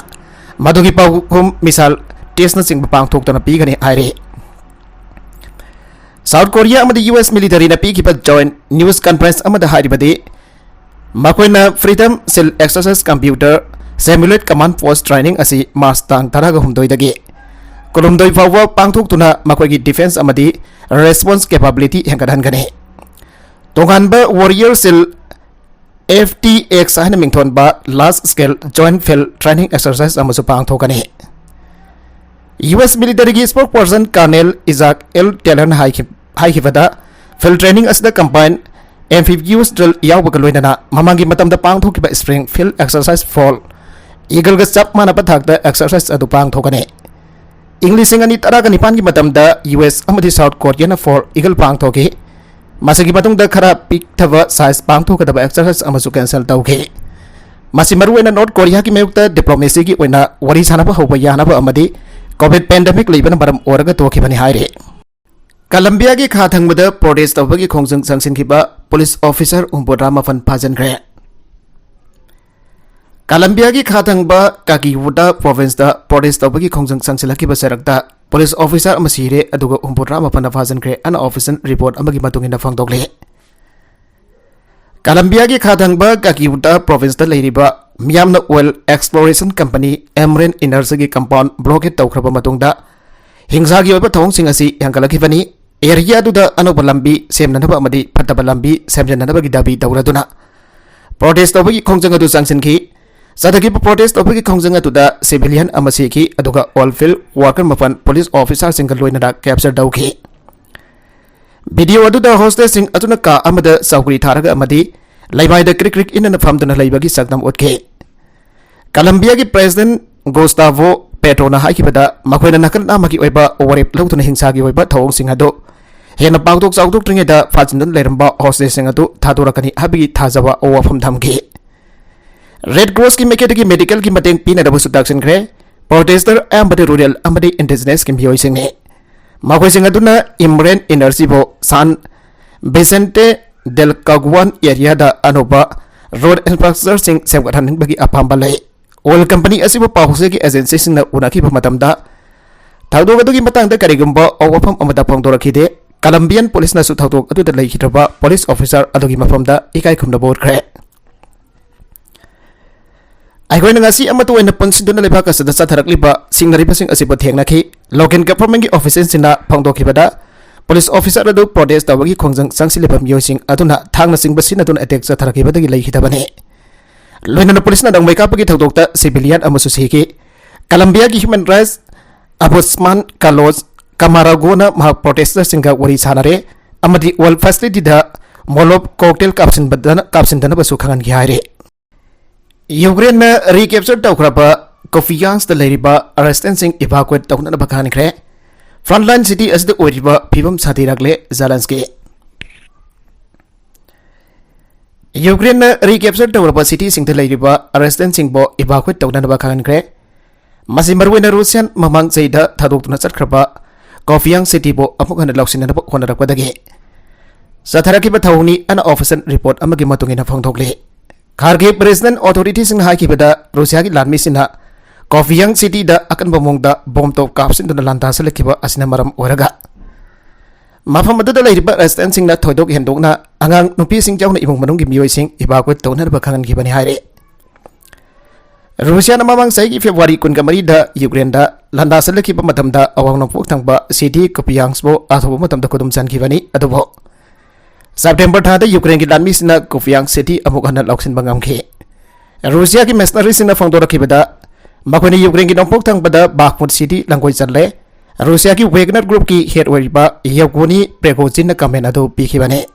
ꯃꯗꯨꯒꯤ ꯄꯥꯎꯈꯨꯝ ꯃꯤꯁꯥꯏꯜ ꯇꯦꯁꯅꯆꯤꯡꯕ ꯄꯥꯡꯊꯣꯛꯇꯨꯅ ꯄꯤꯒꯅꯤ ꯍꯥꯏꯔꯤ꯫ ꯁꯥꯎꯠ ꯀꯣꯔꯤꯌꯥ ꯑꯃꯗꯤ ꯌꯨ ꯑꯦꯁ ꯃꯤꯂꯤꯇꯔꯤꯅ ꯄꯤꯈꯤꯕ ꯖꯣꯏꯟ ꯅ꯭ꯌꯨꯁ ꯀꯟꯐꯔꯦꯟꯁ ꯑꯃꯗ ꯍꯥꯏꯔꯤꯕꯗꯤ, ꯃꯈꯣꯏꯅ ꯐ꯭ꯔꯤꯗꯝ ꯁꯤꯜ ꯑꯦꯛꯁꯔꯁꯥꯏꯁ ꯀꯝꯄ꯭ꯌꯨꯇꯔ ꯁꯤꯃꯨꯂꯦꯠ ꯀꯃꯥꯟ ꯄꯣꯁ ꯇ꯭ꯔꯦꯅꯤꯡ ꯑꯁꯤ ꯃꯥꯔꯆ ꯇꯥꯡ ꯇꯔꯥꯒ ꯍꯨꯝꯗꯣꯏꯗꯒꯤ ꯀꯨꯟꯍꯨꯝꯗꯣꯏ ꯐꯥꯎꯕ ꯄꯥꯡꯊꯣꯛꯇꯨꯅ ꯃꯈꯣꯏꯒꯤ ꯗꯤꯐꯦꯟꯁ ꯑꯃꯗꯤ ꯔꯦꯁꯄꯣꯟꯁ ꯀꯦꯄꯥꯕꯤꯂꯤꯇꯤ ꯍꯦꯟꯒꯠꯍꯟꯒꯅꯤ꯫ ꯇꯣꯉꯥꯟꯕ ꯋꯥꯔꯤꯌꯔ ꯁꯤꯜ ꯑꯦꯐ ꯇꯤ ꯑꯦꯛꯁ ꯍꯥꯏꯅ ꯃꯤꯡꯊꯣꯟꯕ ꯂꯥꯔꯖ ꯁ꯭ꯀꯦꯜ ꯖꯣꯏꯟ ꯐꯤꯜꯗ ꯇ꯭ꯔꯦꯅꯤꯡ ꯑꯦꯛꯁꯔꯁꯥꯏꯁ ꯑꯃꯁꯨ ꯄꯥꯡꯊꯣꯛꯀꯅꯤ꯫ ꯌꯨ ꯑꯦꯁ ꯃꯤꯂꯤꯇꯔꯤꯒꯤ ꯁ꯭ꯄꯣꯛꯄꯔꯁꯟ ꯀꯔꯅꯦꯜ ꯏꯖꯥꯛ ꯑꯦꯜ ꯇꯦꯂꯔꯅ ꯍꯥꯏꯈꯤ-, ꯍꯥꯏꯈꯤꯕꯗ, ꯐꯤꯜꯗ ꯇ꯭ꯔꯦꯅꯤꯡ ꯑꯁꯤꯗ ꯀꯝꯕꯥꯏꯟ ꯑꯦꯝꯐꯤꯕꯤꯌꯁ ꯗ꯭ꯔꯤꯜ ꯌꯥꯎꯕꯒ ꯂꯣꯏꯅꯅ ꯃꯃꯥꯡꯒꯤ ꯃꯇꯝꯗ ꯄꯥꯡꯊꯣꯛꯈꯤꯕ ꯁ꯭ꯄ꯭ꯔꯤꯡ ꯐꯤꯜꯗ ꯑꯦꯛꯁꯔꯁꯥꯏꯁ ꯐꯣꯜ ꯏꯒꯜꯒ ꯆꯞ ꯃꯥꯟꯅꯕ ꯊꯥꯛꯇ ꯑꯦꯛꯁꯔꯁꯥꯏꯁ ꯑꯗꯨ ꯄꯥꯡꯊꯣꯛꯀꯅꯤ꯫ ꯏꯪ ꯂꯤꯁꯤꯡ ꯑꯅꯤ ꯇꯔꯥꯒ ꯅꯤꯄꯥꯟꯒꯤ ꯃꯇꯝꯗ ꯌꯨ ꯑꯦꯁ ꯑꯃꯗꯤ ꯁꯥꯎꯠ ꯀꯣꯔꯤꯌꯥꯅ ꯐꯣꯜ ꯏꯒꯜ ꯄꯥꯡꯊꯣꯛꯈꯤ꯫ ꯃꯁꯤꯒꯤ ꯃꯇꯨꯡꯗ ꯈꯔ ꯄꯤꯛꯊꯕ ꯁꯥꯏꯖ ꯄꯥꯡꯊꯣꯛꯀꯗꯕ ꯑꯦꯛꯁꯔꯁꯥꯏꯁ ꯑꯃꯁꯨ ꯀꯦꯟꯁꯦꯜ ꯇꯧꯈꯤ꯫ ꯃꯁꯤ ꯃꯔꯨꯑꯣꯏꯅ ꯅꯣꯔꯠ ꯀꯣꯔꯤꯌꯥꯒꯤ ꯃꯥꯌꯣꯛꯇ ꯗꯤꯄ꯭ꯂꯣꯃꯦꯁꯤꯒꯤ ꯑꯣꯏꯅ ꯋꯥꯔꯤ ꯁꯥꯅꯕ ꯍꯧꯕ ꯌꯥꯅꯕ ꯑꯃꯗꯤ ꯀꯣꯚꯤꯗ ꯄꯦꯟꯗꯦꯃꯤꯛ ꯂꯩꯕꯅ ꯃꯔꯝ ꯑꯣꯏꯔꯒ ꯊꯣꯛꯈꯤꯕꯅꯤ ꯍꯥꯏꯔꯤ꯫ ꯀꯂꯝꯕꯤꯌꯥꯒꯤ ꯈꯥ ꯊꯪꯕꯗ ꯄ꯭ꯔꯣꯇꯦꯁ ꯇꯧꯕꯒꯤ ꯈꯣꯡꯖꯪ ꯆꯪꯁꯤꯟꯈꯤꯕ ꯄꯨꯂꯤꯁ ꯑꯣꯐꯤꯁꯥꯔ ꯍꯨꯝꯐꯨꯇꯔꯥ ꯃꯥꯄꯟ ꯐꯥꯖꯤꯟꯈ꯭ꯔꯦ꯫ ꯀꯂꯝꯕꯤꯌꯥꯒꯤ ꯈꯥ ꯊꯪꯕ ꯀꯥꯀꯤꯋꯨꯇꯥ ꯄ꯭ꯔꯣꯚꯤꯟꯁꯇ ꯄ꯭ꯔꯣꯇꯦꯁ ꯇꯧꯕꯒꯤ ꯈꯣꯡꯖꯪ ꯆꯪꯁꯤꯜꯂꯛꯈꯤꯕ ꯆꯔꯛꯇ ꯄꯨꯂꯤꯁ ꯑꯣꯐꯤꯁꯥꯔ ꯑꯃ ꯁꯤꯔꯦ, ꯑꯗꯨꯒ ꯍꯨꯝꯐꯨꯇꯔꯥ ꯃꯥꯄꯟꯅ ꯐꯥꯖꯤꯟꯈ꯭ꯔꯦ ꯍꯥꯏꯅ ꯑꯣꯐꯤꯁꯤꯌꯦꯜ ꯔꯤꯄꯣꯔꯠ ꯑꯃꯒꯤ ꯃꯇꯨꯡ ꯏꯟꯅ ꯐꯣꯡꯗꯣꯛꯂꯤ꯫ ꯀꯂꯝꯕꯤꯌꯥꯒꯤ ꯈꯥ ꯊꯪꯕ ꯀꯥꯀꯤꯌꯨꯇꯥ ꯄ꯭ꯔꯣꯚꯤꯟꯁꯇ ꯂꯩꯔꯤꯕ ꯃꯤꯌꯥꯝꯅ ꯑꯣꯏꯜ ꯑꯦꯛꯁꯄ꯭ꯂꯣꯔꯦꯁꯟ ꯀꯝꯄꯅꯤ ꯑꯦꯝꯔꯦꯟ ꯏꯅꯔꯖꯤꯒꯤ ꯀꯝꯄꯥꯎꯟ ꯕ꯭ꯂꯣꯀꯦꯠ ꯇꯧꯈ꯭ꯔꯕ ꯃꯇꯨꯡꯗ, ꯍꯤꯡꯁꯥꯒꯤ ꯑꯣꯏꯕ ꯊꯧꯑꯣꯡꯁꯤꯡ ꯑꯁꯤ ꯍꯦꯟꯒꯠꯂꯛꯈꯤꯕꯅꯤ꯫ ꯑꯦꯔꯤꯌꯥꯗꯨꯗ ꯑꯅꯧꯕ ꯂꯝꯕꯤ ꯁꯦꯝꯅꯅꯕ ꯑꯃꯗꯤ ꯐꯠꯇꯕ ꯂꯝꯕꯤ ꯁꯦꯝꯖꯤꯟꯅꯅꯕꯒꯤ ꯗꯥꯕꯤ ꯇꯧꯔꯗꯨꯅ ꯄ꯭ꯔꯣꯇꯦꯁ ꯇꯧꯕꯒꯤ ꯈꯣꯡꯖꯪ ꯑꯗꯨ ꯆꯪꯁꯤꯟꯈꯤ꯫ ꯆꯠꯊꯈꯤꯕ ꯄ꯭ꯔꯣꯇꯦꯁ ꯇꯧꯕꯒꯤ ꯈꯣꯡꯖꯪ ꯑꯗꯨꯗ ꯁꯤꯚꯤꯂꯤꯌꯟ ꯑꯃ ꯁꯤꯈꯤ, ꯑꯗꯨꯒ ꯑꯣꯏꯜ ꯐꯤꯜꯗ ꯋꯥꯔꯀꯔ ꯃꯥꯄꯟ ꯄꯨꯂꯤꯁ ꯑꯣꯐꯤꯁꯥꯔꯁꯤꯡꯒ ꯂꯣꯏꯅꯅ ꯀꯦꯞꯆꯔ ꯇꯧꯈꯤ꯫ ꯚꯤꯗꯤꯑꯣ ꯑꯗꯨꯗ ꯍꯣꯁꯇꯦꯖꯁꯤꯡ ꯑꯗꯨꯅ ꯀꯥ ꯑꯃꯗ ꯆꯧꯀ꯭ꯔꯤ ꯊꯥꯔꯒ ꯑꯃꯗꯤ ꯂꯩꯃꯥꯏꯗ ꯀ꯭ꯔꯤꯛ ꯀ꯭ꯔꯤꯛ ꯏꯟꯅꯅ ꯐꯝꯗꯨꯅ ꯂꯩꯕꯒꯤ ꯁꯛꯇꯝ ꯎꯠꯈꯤ꯫ ꯀꯂꯝꯕꯤꯌꯥꯒꯤ ꯄ꯭ꯔꯦꯁꯤꯗꯦꯟꯠ ꯒꯨꯁꯇꯥꯚꯣ ꯄꯦꯇ꯭ꯔꯣꯅ ꯍꯥꯏꯈꯤꯕꯗ, ꯃꯈꯣꯏꯅ ꯅꯥꯀꯜ ꯑꯃꯒꯤ ꯑꯣꯏꯕ ꯋꯥꯔꯦꯞ ꯂꯧꯗꯨꯅ ꯍꯤꯡꯁꯥꯒꯤ ꯑꯣꯏꯕ ꯊꯧꯑꯣꯡꯁꯤꯡ ꯑꯗꯨ ꯍꯦꯟꯅ ꯄꯥꯛꯊꯣꯛ ꯆꯥꯎꯊꯣꯛꯇ꯭ꯔꯤꯉꯩꯗ ꯐꯥꯖꯤꯟꯗꯨꯅ ꯂꯩꯔꯝꯕ ꯍꯣꯁꯇꯦꯖꯁꯤꯡ ꯑꯗꯨ ꯊꯥꯗꯣꯔꯛꯀꯅꯤ ꯍꯥꯏꯕꯒꯤ ꯊꯥꯖꯕ ꯋꯥꯐꯝ ꯊꯝꯈꯤ꯫ ꯔꯦꯗ ꯀ꯭ꯔꯣꯁꯀꯤ ꯃꯥꯏꯀꯩꯗꯒꯤ ꯃꯦꯗꯤꯀꯦꯜꯒꯤ ꯃꯇꯦꯡ ꯄꯤꯅꯅꯕꯁꯨ ꯇꯥꯛꯁꯤꯟꯈ꯭ꯔꯦ꯫ ꯄ꯭ꯔꯣꯇꯦꯁꯇꯔ ꯑꯌꯥꯝꯕꯗꯤ ꯔꯨꯔꯦꯜ ꯑꯃꯗꯤ ꯏꯟꯗꯤꯖꯤꯅꯁꯀꯤ ꯃꯤꯑꯣꯏꯁꯤꯡꯅꯤ꯫ ꯃꯈꯣꯏꯁꯤꯡ ꯑꯗꯨꯅ ꯏꯝꯔꯦꯟ ꯏꯅꯔꯖꯤꯕꯨ ꯁꯥꯟ ꯚꯤꯁꯦꯟꯇꯦ ꯗꯦꯜ ꯀꯥꯒꯨꯋꯥꯟ ꯑꯦꯔꯤꯌꯥꯗ ꯑꯅꯧꯕ ꯔꯣꯗ ꯏꯟꯐ꯭ꯔꯥꯁ꯭ꯇ꯭ꯔꯛꯆꯔꯁꯤꯡ ꯁꯦꯝꯒꯠꯍꯟꯅꯤꯡꯕꯒꯤ ꯑꯄꯥꯝꯕ ꯂꯩ꯫ ꯑꯣꯏꯜ ꯀꯝꯄꯅꯤ ꯑꯁꯤꯕꯨ ꯄꯥꯎꯆꯦꯒꯤ ꯑꯦꯖꯦꯟꯁꯤꯁꯤꯡꯅ ꯎꯅꯈꯤꯕ ꯃꯇꯝꯗ, ꯊꯧꯗꯣꯛ ꯑꯗꯨꯒꯤ ꯃꯇꯥꯡꯗ ꯀꯔꯤꯒꯨꯝꯕ ꯋꯥꯐꯝ ꯑꯃꯠꯇ ꯐꯣꯡꯗꯣꯔꯛꯈꯤꯗꯦ꯫ ꯀꯂꯝꯕꯤꯌꯟ ꯄꯨꯂꯤꯁꯅꯁꯨ ꯊꯧꯗꯣꯛ ꯑꯗꯨꯗ ꯂꯩꯈꯤꯗ꯭ꯔꯕ ꯄꯨꯂꯤꯁ ꯑꯣꯐꯤꯁꯥꯔ ꯑꯗꯨꯒꯤ ꯃꯐꯝꯗ ꯏꯀꯥꯏ ꯈꯨꯝꯅꯕ ꯎꯠꯈ꯭ꯔꯦ꯫ ꯑꯩꯈꯣꯏꯅ ꯉꯁꯤ ꯑꯃꯠꯇ ꯑꯣꯏꯅ ꯄꯨꯟꯁꯤꯟꯗꯨꯅ ꯂꯩꯕꯥꯛ ꯑꯁꯤꯗ ꯆꯠꯊꯔꯛꯂꯤꯕ ꯁꯤꯡꯅꯔꯤꯕꯁꯤꯡ ꯑꯁꯤꯕꯨ ꯊꯦꯡꯅꯈꯤ꯫ ꯂꯣꯀꯦꯜ ꯒꯚꯔꯟꯃꯦꯟꯠꯀꯤ ꯑꯣꯐꯤꯁꯤꯌꯦꯜꯁꯤꯡꯅ ꯐꯣꯡꯗꯣꯛꯈꯤꯕꯗ, ꯄꯨꯂꯤꯁ ꯑꯣꯐꯤꯁꯥꯔ ꯑꯗꯨ ꯄ꯭ꯔꯣꯇꯦꯁ ꯇꯧꯕꯒꯤ ꯈꯣꯡꯖꯪ ꯆꯪꯁꯤꯜꯂꯤꯕ ꯃꯤꯑꯣꯏꯁꯤꯡ ꯑꯗꯨꯅ ꯊꯥꯡꯅꯆꯤꯡꯕ ꯁꯤꯖꯤꯟꯅꯗꯨꯅ ꯑꯦꯇꯦꯛ ꯆꯠꯊꯔꯛꯈꯤꯕꯗꯒꯤ ꯂꯩꯈꯤꯗꯕꯅꯤ꯫ ꯂꯣꯏꯅꯅ ꯄꯨꯂꯤꯁꯅ ꯅꯣꯡꯃꯩ ꯀꯥꯞꯄꯒꯤ ꯊꯧꯗꯣꯛꯇ ꯁꯤꯚꯤꯂꯤꯌꯟ ꯑꯃꯁꯨ ꯁꯤꯈꯤ꯫ ꯀꯂꯝꯕꯤꯌꯥꯒꯤ ꯍ꯭ꯌꯨꯃꯦꯟ ꯔꯥꯏꯠꯁ ꯑꯣꯝꯕꯨꯗꯁꯃꯥꯟ ꯀꯥꯔꯂꯣꯁ ꯀꯥꯃꯥꯔꯥꯒꯣꯅ ꯃꯍꯥꯛ ꯄ꯭ꯔꯣꯇꯦꯁꯇꯔꯁꯤꯡꯒ ꯋꯥꯔꯤ ꯁꯥꯟꯅꯔꯦ ꯑꯃꯗꯤ ꯋꯥꯔꯜ ꯐꯦꯁꯤꯂꯤꯇꯤꯗ ꯃꯣꯂꯣꯞ ꯀꯣꯛꯇꯦꯜ ꯀꯥꯞꯁꯤꯟꯕꯗꯅ-, ꯀꯥꯞꯁꯤꯟꯗꯅꯕꯁꯨ ꯈꯪꯍꯟꯈꯤ ꯍꯥꯏꯔꯤ꯫ ꯌꯨꯀ꯭ꯔꯦꯟꯅ ꯔꯤꯀꯦꯞꯆꯔ ꯇꯧꯈ꯭ꯔꯕ ꯀꯣꯐꯤꯌꯥꯟꯁꯇ ꯂꯩꯔꯤꯕ ꯔꯦꯁꯤꯗꯦꯟꯠꯁꯤꯡ ꯏꯚꯥꯀꯨꯋꯦꯠ ꯇꯧꯅꯅꯕ ꯈꯪꯍꯟꯈ꯭ꯔꯦ꯫ ꯐ꯭ꯔꯟꯠꯂꯥꯏꯟ ꯁꯤꯇꯤ ꯑꯁꯤꯗ ꯑꯣꯏꯔꯤꯕ ꯐꯤꯕꯝ ꯁꯥꯊꯤꯔꯛꯂꯦ, ꯖꯦꯂꯦꯟꯁꯀꯤ꯫ ꯌꯨꯀ꯭ꯔꯦꯟꯅ ꯔꯤꯀꯦꯞꯆꯔ ꯇꯧꯔꯕ ꯁꯤꯇꯤꯁꯤꯡꯗ ꯂꯩꯔꯤꯕ ꯔꯦꯁꯤꯗꯦꯟꯠꯁꯤꯡꯕꯨ ꯏꯚꯥꯀꯨꯋꯦꯠ ꯇꯧꯅꯅꯕ ꯈꯪꯍꯟꯈ꯭ꯔꯦ꯫ ꯃꯁꯤ ꯃꯔꯨꯑꯣꯏꯅ ꯔꯨꯁꯤꯌꯥꯟ ꯃꯃꯥꯡ ꯆꯍꯤꯗ ꯊꯥꯗꯣꯛꯇꯨꯅ ꯆꯠꯈ꯭ꯔꯕ ꯀꯣꯐꯤꯌꯥꯡ ꯁꯤꯇꯤꯕꯨ ꯑꯃꯨꯛ ꯍꯟꯅ ꯂꯧꯁꯤꯟꯅꯅꯕ ꯍꯣꯠꯅꯔꯛꯄꯗꯒꯤ ꯆꯠꯊꯔꯛꯈꯤꯕ ꯊꯧꯑꯣꯡꯅꯤ ꯑꯅ ꯑꯣꯐꯤꯁꯤꯌꯦꯜ ꯔꯤꯄꯣꯔꯠ ꯑꯃꯒꯤ ꯃꯇꯨꯡ ꯏꯟꯅ ꯐꯣꯡꯗꯣꯛꯂꯤ꯫ ꯈꯥꯔꯀꯤꯚ ꯔꯤꯖꯅꯦꯜ ꯑꯣꯊꯣꯔꯤꯇꯤꯁꯤꯡꯅ ꯍꯥꯏꯈꯤꯕꯗ, ꯔꯨꯁꯤꯌꯥꯒꯤ ꯂꯥꯟꯃꯤꯁꯤꯡꯅ ꯀꯣꯐꯤꯌꯥꯡ ꯁꯤꯇꯤꯗ ꯑꯀꯟꯕ ꯃꯑꯣꯡꯗ ꯕꯣꯝ ꯇꯣꯞ ꯀꯥꯞꯁꯤꯟꯗꯨꯅ ꯂꯥꯟꯗꯥꯁꯤꯜꯂꯛꯈꯤꯕ ꯑꯁꯤꯅ ꯃꯔꯝ ꯑꯣꯏꯔꯒ, ꯃꯐꯝ ꯑꯗꯨꯗ ꯂꯩꯔꯤꯕ ꯔꯦꯁꯤꯗꯦꯟꯠꯁꯤꯡꯅ ꯊꯣꯏꯗꯣꯛ ꯍꯦꯟꯗꯣꯛꯅ ꯑꯉꯥꯡ ꯅꯨꯄꯤꯁꯤꯡ ꯌꯥꯎꯅ ꯏꯃꯨꯡ ꯃꯅꯨꯡꯒꯤ ꯃꯤꯑꯣꯏꯁꯤꯡ evacuate ꯇꯧꯅꯅꯕ ꯈꯪꯍꯟꯈꯤꯕꯅꯤ ꯍꯥꯏꯔꯤ꯫ ꯔꯨꯁꯤꯌꯥꯅ ꯃꯃꯥꯡ ꯆꯍꯤꯒꯤ ꯐꯦꯕ꯭ꯔꯨꯋꯥꯔꯤ ꯀꯨꯟꯒ ꯃꯔꯤꯗ ꯌꯨꯀ꯭ꯔꯦꯟꯗ ꯂꯥꯟꯗꯥ ꯆꯠꯂꯛꯈꯤꯕ ꯃꯇꯝꯗ ꯑꯋꯥꯡ ꯅꯣꯡꯄꯣꯛ ꯊꯪꯕ city ꯀꯨꯄꯤꯌꯥꯟꯁꯄꯨ ꯑꯊꯨꯕ ꯃꯇꯝꯗ ꯈꯨꯗꯨꯝ ꯆꯟꯈꯤꯕꯅꯤ꯫ ꯑꯗꯨꯕꯨ ꯁꯦꯞꯇꯦꯝꯕꯔ ꯊꯥꯗ ꯌꯨꯀ꯭ꯔꯦꯟꯒꯤ ꯂꯥꯟꯃꯤꯁꯤꯡꯅ ꯀꯨꯄꯤꯌꯥꯟꯁ city ꯑꯃꯨꯛ ꯍꯟꯅ ꯂꯧꯁꯤꯟꯕ ꯉꯝꯈꯤ꯫ ꯔꯨꯁꯤꯌꯥꯒꯤ ꯃꯤꯁꯅꯔꯤꯁꯤꯡꯅ ꯐꯣꯡꯗꯣꯔꯛꯈꯤꯕꯗ, ꯃꯈꯣꯏꯅ ꯌꯨꯀ꯭ꯔꯦꯟꯒꯤ ꯅꯣꯡꯄꯣꯛ ꯊꯪꯕꯗ ꯕꯥꯈꯃꯨꯠ city ꯂꯥꯟꯒꯣꯏ ꯆꯜꯂꯦ꯫ ꯔꯨꯁꯤꯌꯥꯒꯤ ꯋꯦꯒꯅꯔ groupꯀꯤ head ꯑꯣꯏꯔꯤꯕ ꯌꯦꯚꯒꯣꯅꯤ ꯄ꯭ꯔꯦꯒꯣꯖꯤꯟꯅ comment ꯑꯗꯨ ꯄꯤꯈꯤꯕꯅꯤ꯫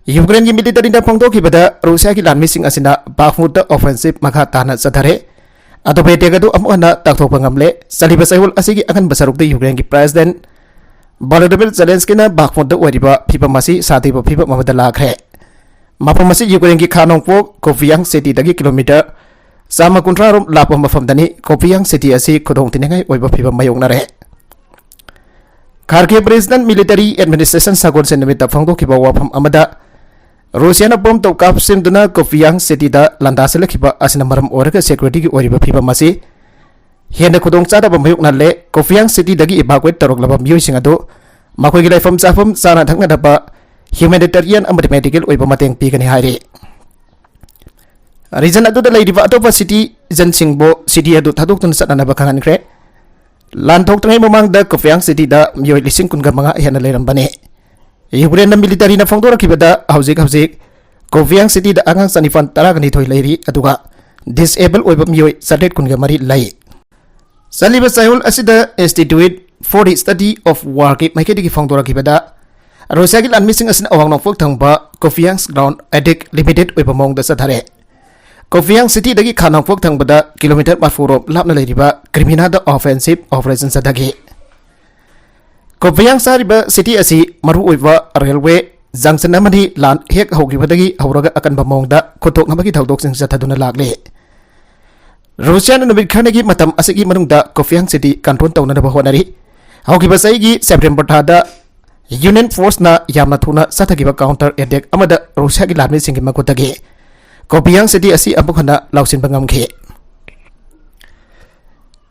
ꯌꯨꯀ꯭ꯔꯦꯟꯒꯤ militaryꯅ ꯐꯣꯡꯗꯣꯛꯈꯤꯕꯗ, ꯔꯨꯁꯤꯌꯥꯒꯤ ꯂꯥꯟꯃꯤꯁꯤꯡ ꯑꯁꯤꯅ ꯕꯥꯈꯃꯨꯠꯇ offensive ꯃꯈꯥ ꯇꯥꯅ ꯆꯠꯊꯔꯦ꯫ ꯑꯗꯨꯕꯨ attack ꯑꯗꯨ ꯑꯃꯨꯛ ꯍꯟꯅ ꯇꯥꯛꯊꯣꯛꯄ ꯉꯝꯂꯦ꯫ ꯆꯠꯂꯤꯕ ꯆꯌꯣꯜ ꯑꯁꯤꯒꯤ ꯑꯉꯟꯕ ꯁꯔꯨꯛꯇ ꯌꯨꯀ꯭ꯔꯦꯟꯒꯤ President Volodymyr Zelenskyꯅ ꯕꯥꯈꯃꯨꯠꯇ ꯑꯣꯏꯔꯤꯕ ꯐꯤꯕꯝ ꯑꯁꯤ ꯁꯥꯊꯤꯕ ꯐꯤꯕꯝ ꯑꯃꯗ ꯂꯥꯛꯈ꯭ꯔꯦ꯫ ꯃꯐꯝ ꯑꯁꯤ ꯌꯨꯀ꯭ꯔꯦꯟꯒꯤ ꯈꯥ ꯅꯣꯡꯄꯣꯛ ꯀꯣꯄꯤꯌꯥꯡ cityꯗꯒꯤ kilometre ꯆꯥꯝꯃ ꯀꯨꯟꯊ꯭ꯔꯥ ꯔꯣꯝ ꯂꯥꯞꯄ ꯃꯐꯝꯗꯅꯤ꯫ ꯀꯣꯄꯤꯌꯥꯡ city ꯑꯁꯤ ꯈꯨꯗꯣꯡꯊꯤꯅꯤꯡꯉꯥꯏ ꯑꯣꯏꯕ ꯐꯤꯕꯝ ꯃꯥꯌꯣꯛꯅꯔꯦ꯫ Kharkiv Regional Military Administration ꯁꯒꯣꯜꯁꯦꯟ ꯅꯨꯃꯤꯠꯇ ꯐꯣꯡꯗꯣꯛꯈꯤꯕ ꯋꯥꯐꯝ ꯑꯃꯗ, ꯔꯨꯁꯤꯌꯥꯅ bomb ꯇꯧ ꯀꯥꯞꯁꯤꯟꯗꯨꯅ ꯀꯣꯄꯤꯌꯥꯡ cityꯗ ꯂꯥꯟꯗꯥꯁꯤꯜꯂꯛꯈꯤꯕ ꯑꯁꯤꯅ ꯃꯔꯝ ꯑꯣꯏꯔꯒ securityꯒꯤ ꯑꯣꯏꯔꯤꯕ ꯐꯤꯕꯝ ꯑꯁꯤ ꯍꯦꯟꯅ ꯈꯨꯗꯣꯡꯆꯥꯗꯕ ꯃꯥꯌꯣꯛꯅꯍꯜꯂꯦ꯫ ꯀꯣꯄꯤꯌꯥꯡ cityꯗꯒꯤ evacuate ꯇꯧꯔꯛꯂꯕ ꯃꯤꯑꯣꯏꯁꯤꯡ ꯑꯗꯨ ꯃꯈꯣꯏꯒꯤ ꯂꯩꯐꯝ ꯆꯥꯐꯝ, ꯆꯥꯅ ꯊꯛꯅꯅꯕ, humanitarian ꯑꯃꯗꯤ medical ꯑꯣꯏꯕ ꯃꯇꯦꯡ ꯄꯤꯒꯅꯤ ꯍꯥꯏꯔꯤ꯫ Region ꯑꯗꯨꯗ ꯂꯩꯔꯤꯕ ꯑꯇꯣꯞꯄ citizenꯁꯤꯡꯕꯨ city ꯑꯗꯨ ꯊꯥꯗꯣꯛꯇꯨꯅ ꯆꯠꯅꯅꯕ ꯈꯪꯍꯟꯈ꯭ꯔꯦ꯫ ꯂꯥꯟ ꯊꯣꯛꯇ꯭ꯔꯤꯉꯩ ꯃꯃꯥꯡꯗ ꯀꯣꯄꯤꯌꯥꯡ cityꯗ ꯃꯤꯑꯣꯏ ꯂꯤꯁꯤꯡ ꯀꯨꯟꯒ ꯃꯉꯥ ꯍꯦꯟꯅ ꯂꯩꯔꯝꯕꯅꯤ꯫ ꯌꯨꯀ꯭ꯔꯦꯟꯅ militaryꯅ ꯐꯣꯡꯗꯣꯔꯛꯈꯤꯕꯗ, ꯍꯧꯖꯤꯛ ꯍꯧꯖꯤꯛ ꯀꯣꯄꯤꯌꯥꯡ cityꯗ ꯑꯉꯥꯡ ꯆꯅꯤꯄꯥꯟ ꯇꯔꯥꯒ ꯅꯤꯊꯣꯏ ꯂꯩꯔꯤ, ꯑꯗꯨꯒ disable ꯑꯣꯏꯕ ꯃꯤꯑꯣꯏ ꯆꯥꯇ꯭ꯔꯦꯠ ꯀꯨꯟꯒ ꯃꯔꯤ ꯂꯩ꯫ ꯆꯠꯂꯤꯕ ꯆꯌꯣꯜ ꯑꯁꯤꯗ Institute for the Study of Warꯒꯤ ꯃꯥꯏꯀꯩꯗꯒꯤ ꯐꯣꯡꯗꯣꯔꯛꯈꯤꯕꯗ, ꯔꯨꯁꯤꯌꯥꯒꯤ ꯂꯥꯟꯃꯤꯁꯤꯡ ꯑꯁꯤꯅ ꯑꯋꯥꯡ ꯅꯣꯡꯄꯣꯛ ꯊꯪꯕ ꯀꯣꯄꯤꯌꯥꯡꯁ ground attack limited ꯑꯣꯏꯕ ꯃꯑꯣꯡꯗ ꯆꯠꯊꯔꯦ꯫ ꯀꯣꯄꯤꯌꯥꯡ cityꯗꯒꯤ ꯈꯥ ꯅꯣꯡꯄꯣꯛ ꯊꯪꯕꯗ kilometre ꯃꯔꯤꯐꯨ ꯔꯣꯝ ꯂꯥꯞꯅ ꯂꯩꯔꯤꯕ ꯀ꯭ꯔꯤꯃꯤꯅꯥꯗ offensive operation ꯆꯠꯊꯈꯤ꯫ ꯀꯣꯄꯤꯌꯥꯡꯁ ꯍꯥꯏꯔꯤꯕ city ꯑꯁꯤ ꯃꯔꯨꯑꯣꯏꯕ railway junction ꯑꯃꯗꯤ ꯂꯥꯟ ꯍꯦꯛ ꯍꯧꯈꯤꯕꯗꯒꯤ ꯍꯧꯔꯒ ꯑꯀꯟꯕ ꯃꯑꯣꯡꯗ ꯈꯨꯠꯊꯣꯛꯅꯕꯒꯤ ꯊꯧꯗꯣꯛꯁꯤꯡ ꯆꯠꯊꯗꯨꯅ ꯂꯥꯛꯂꯤ꯫ ꯔꯨꯁꯤꯌꯥꯅ ꯅꯨꯃꯤꯠ ꯈꯔꯅꯤꯒꯤ ꯃꯇꯝ ꯑꯁꯤꯒꯤ ꯃꯅꯨꯡꯗ ꯀꯣꯄꯤꯌꯥꯡ city control ꯇꯧꯅꯅꯕ ꯍꯣꯠꯅꯔꯤ꯫ ꯍꯧꯈꯤꯕ ꯆꯍꯤꯒꯤ ꯁꯦꯞꯇꯦꯝꯕꯔ ꯊꯥꯗ Union forceꯅ ꯌꯥꯝꯅ ꯊꯨꯅ ꯆꯠꯊꯈꯤꯕ counter attack ꯑꯃꯗ ꯔꯨꯁꯤꯌꯥꯒꯤ ꯂꯥꯟꯃꯤꯁꯤꯡꯒꯤ ꯃꯈꯨꯠꯇꯒꯤ ꯀꯣꯄꯤꯌꯥꯡ city ꯑꯁꯤ ꯑꯃꯨꯛ ꯍꯟꯅ ꯂꯧꯁꯤꯟꯕ ꯉꯝꯈꯤ꯫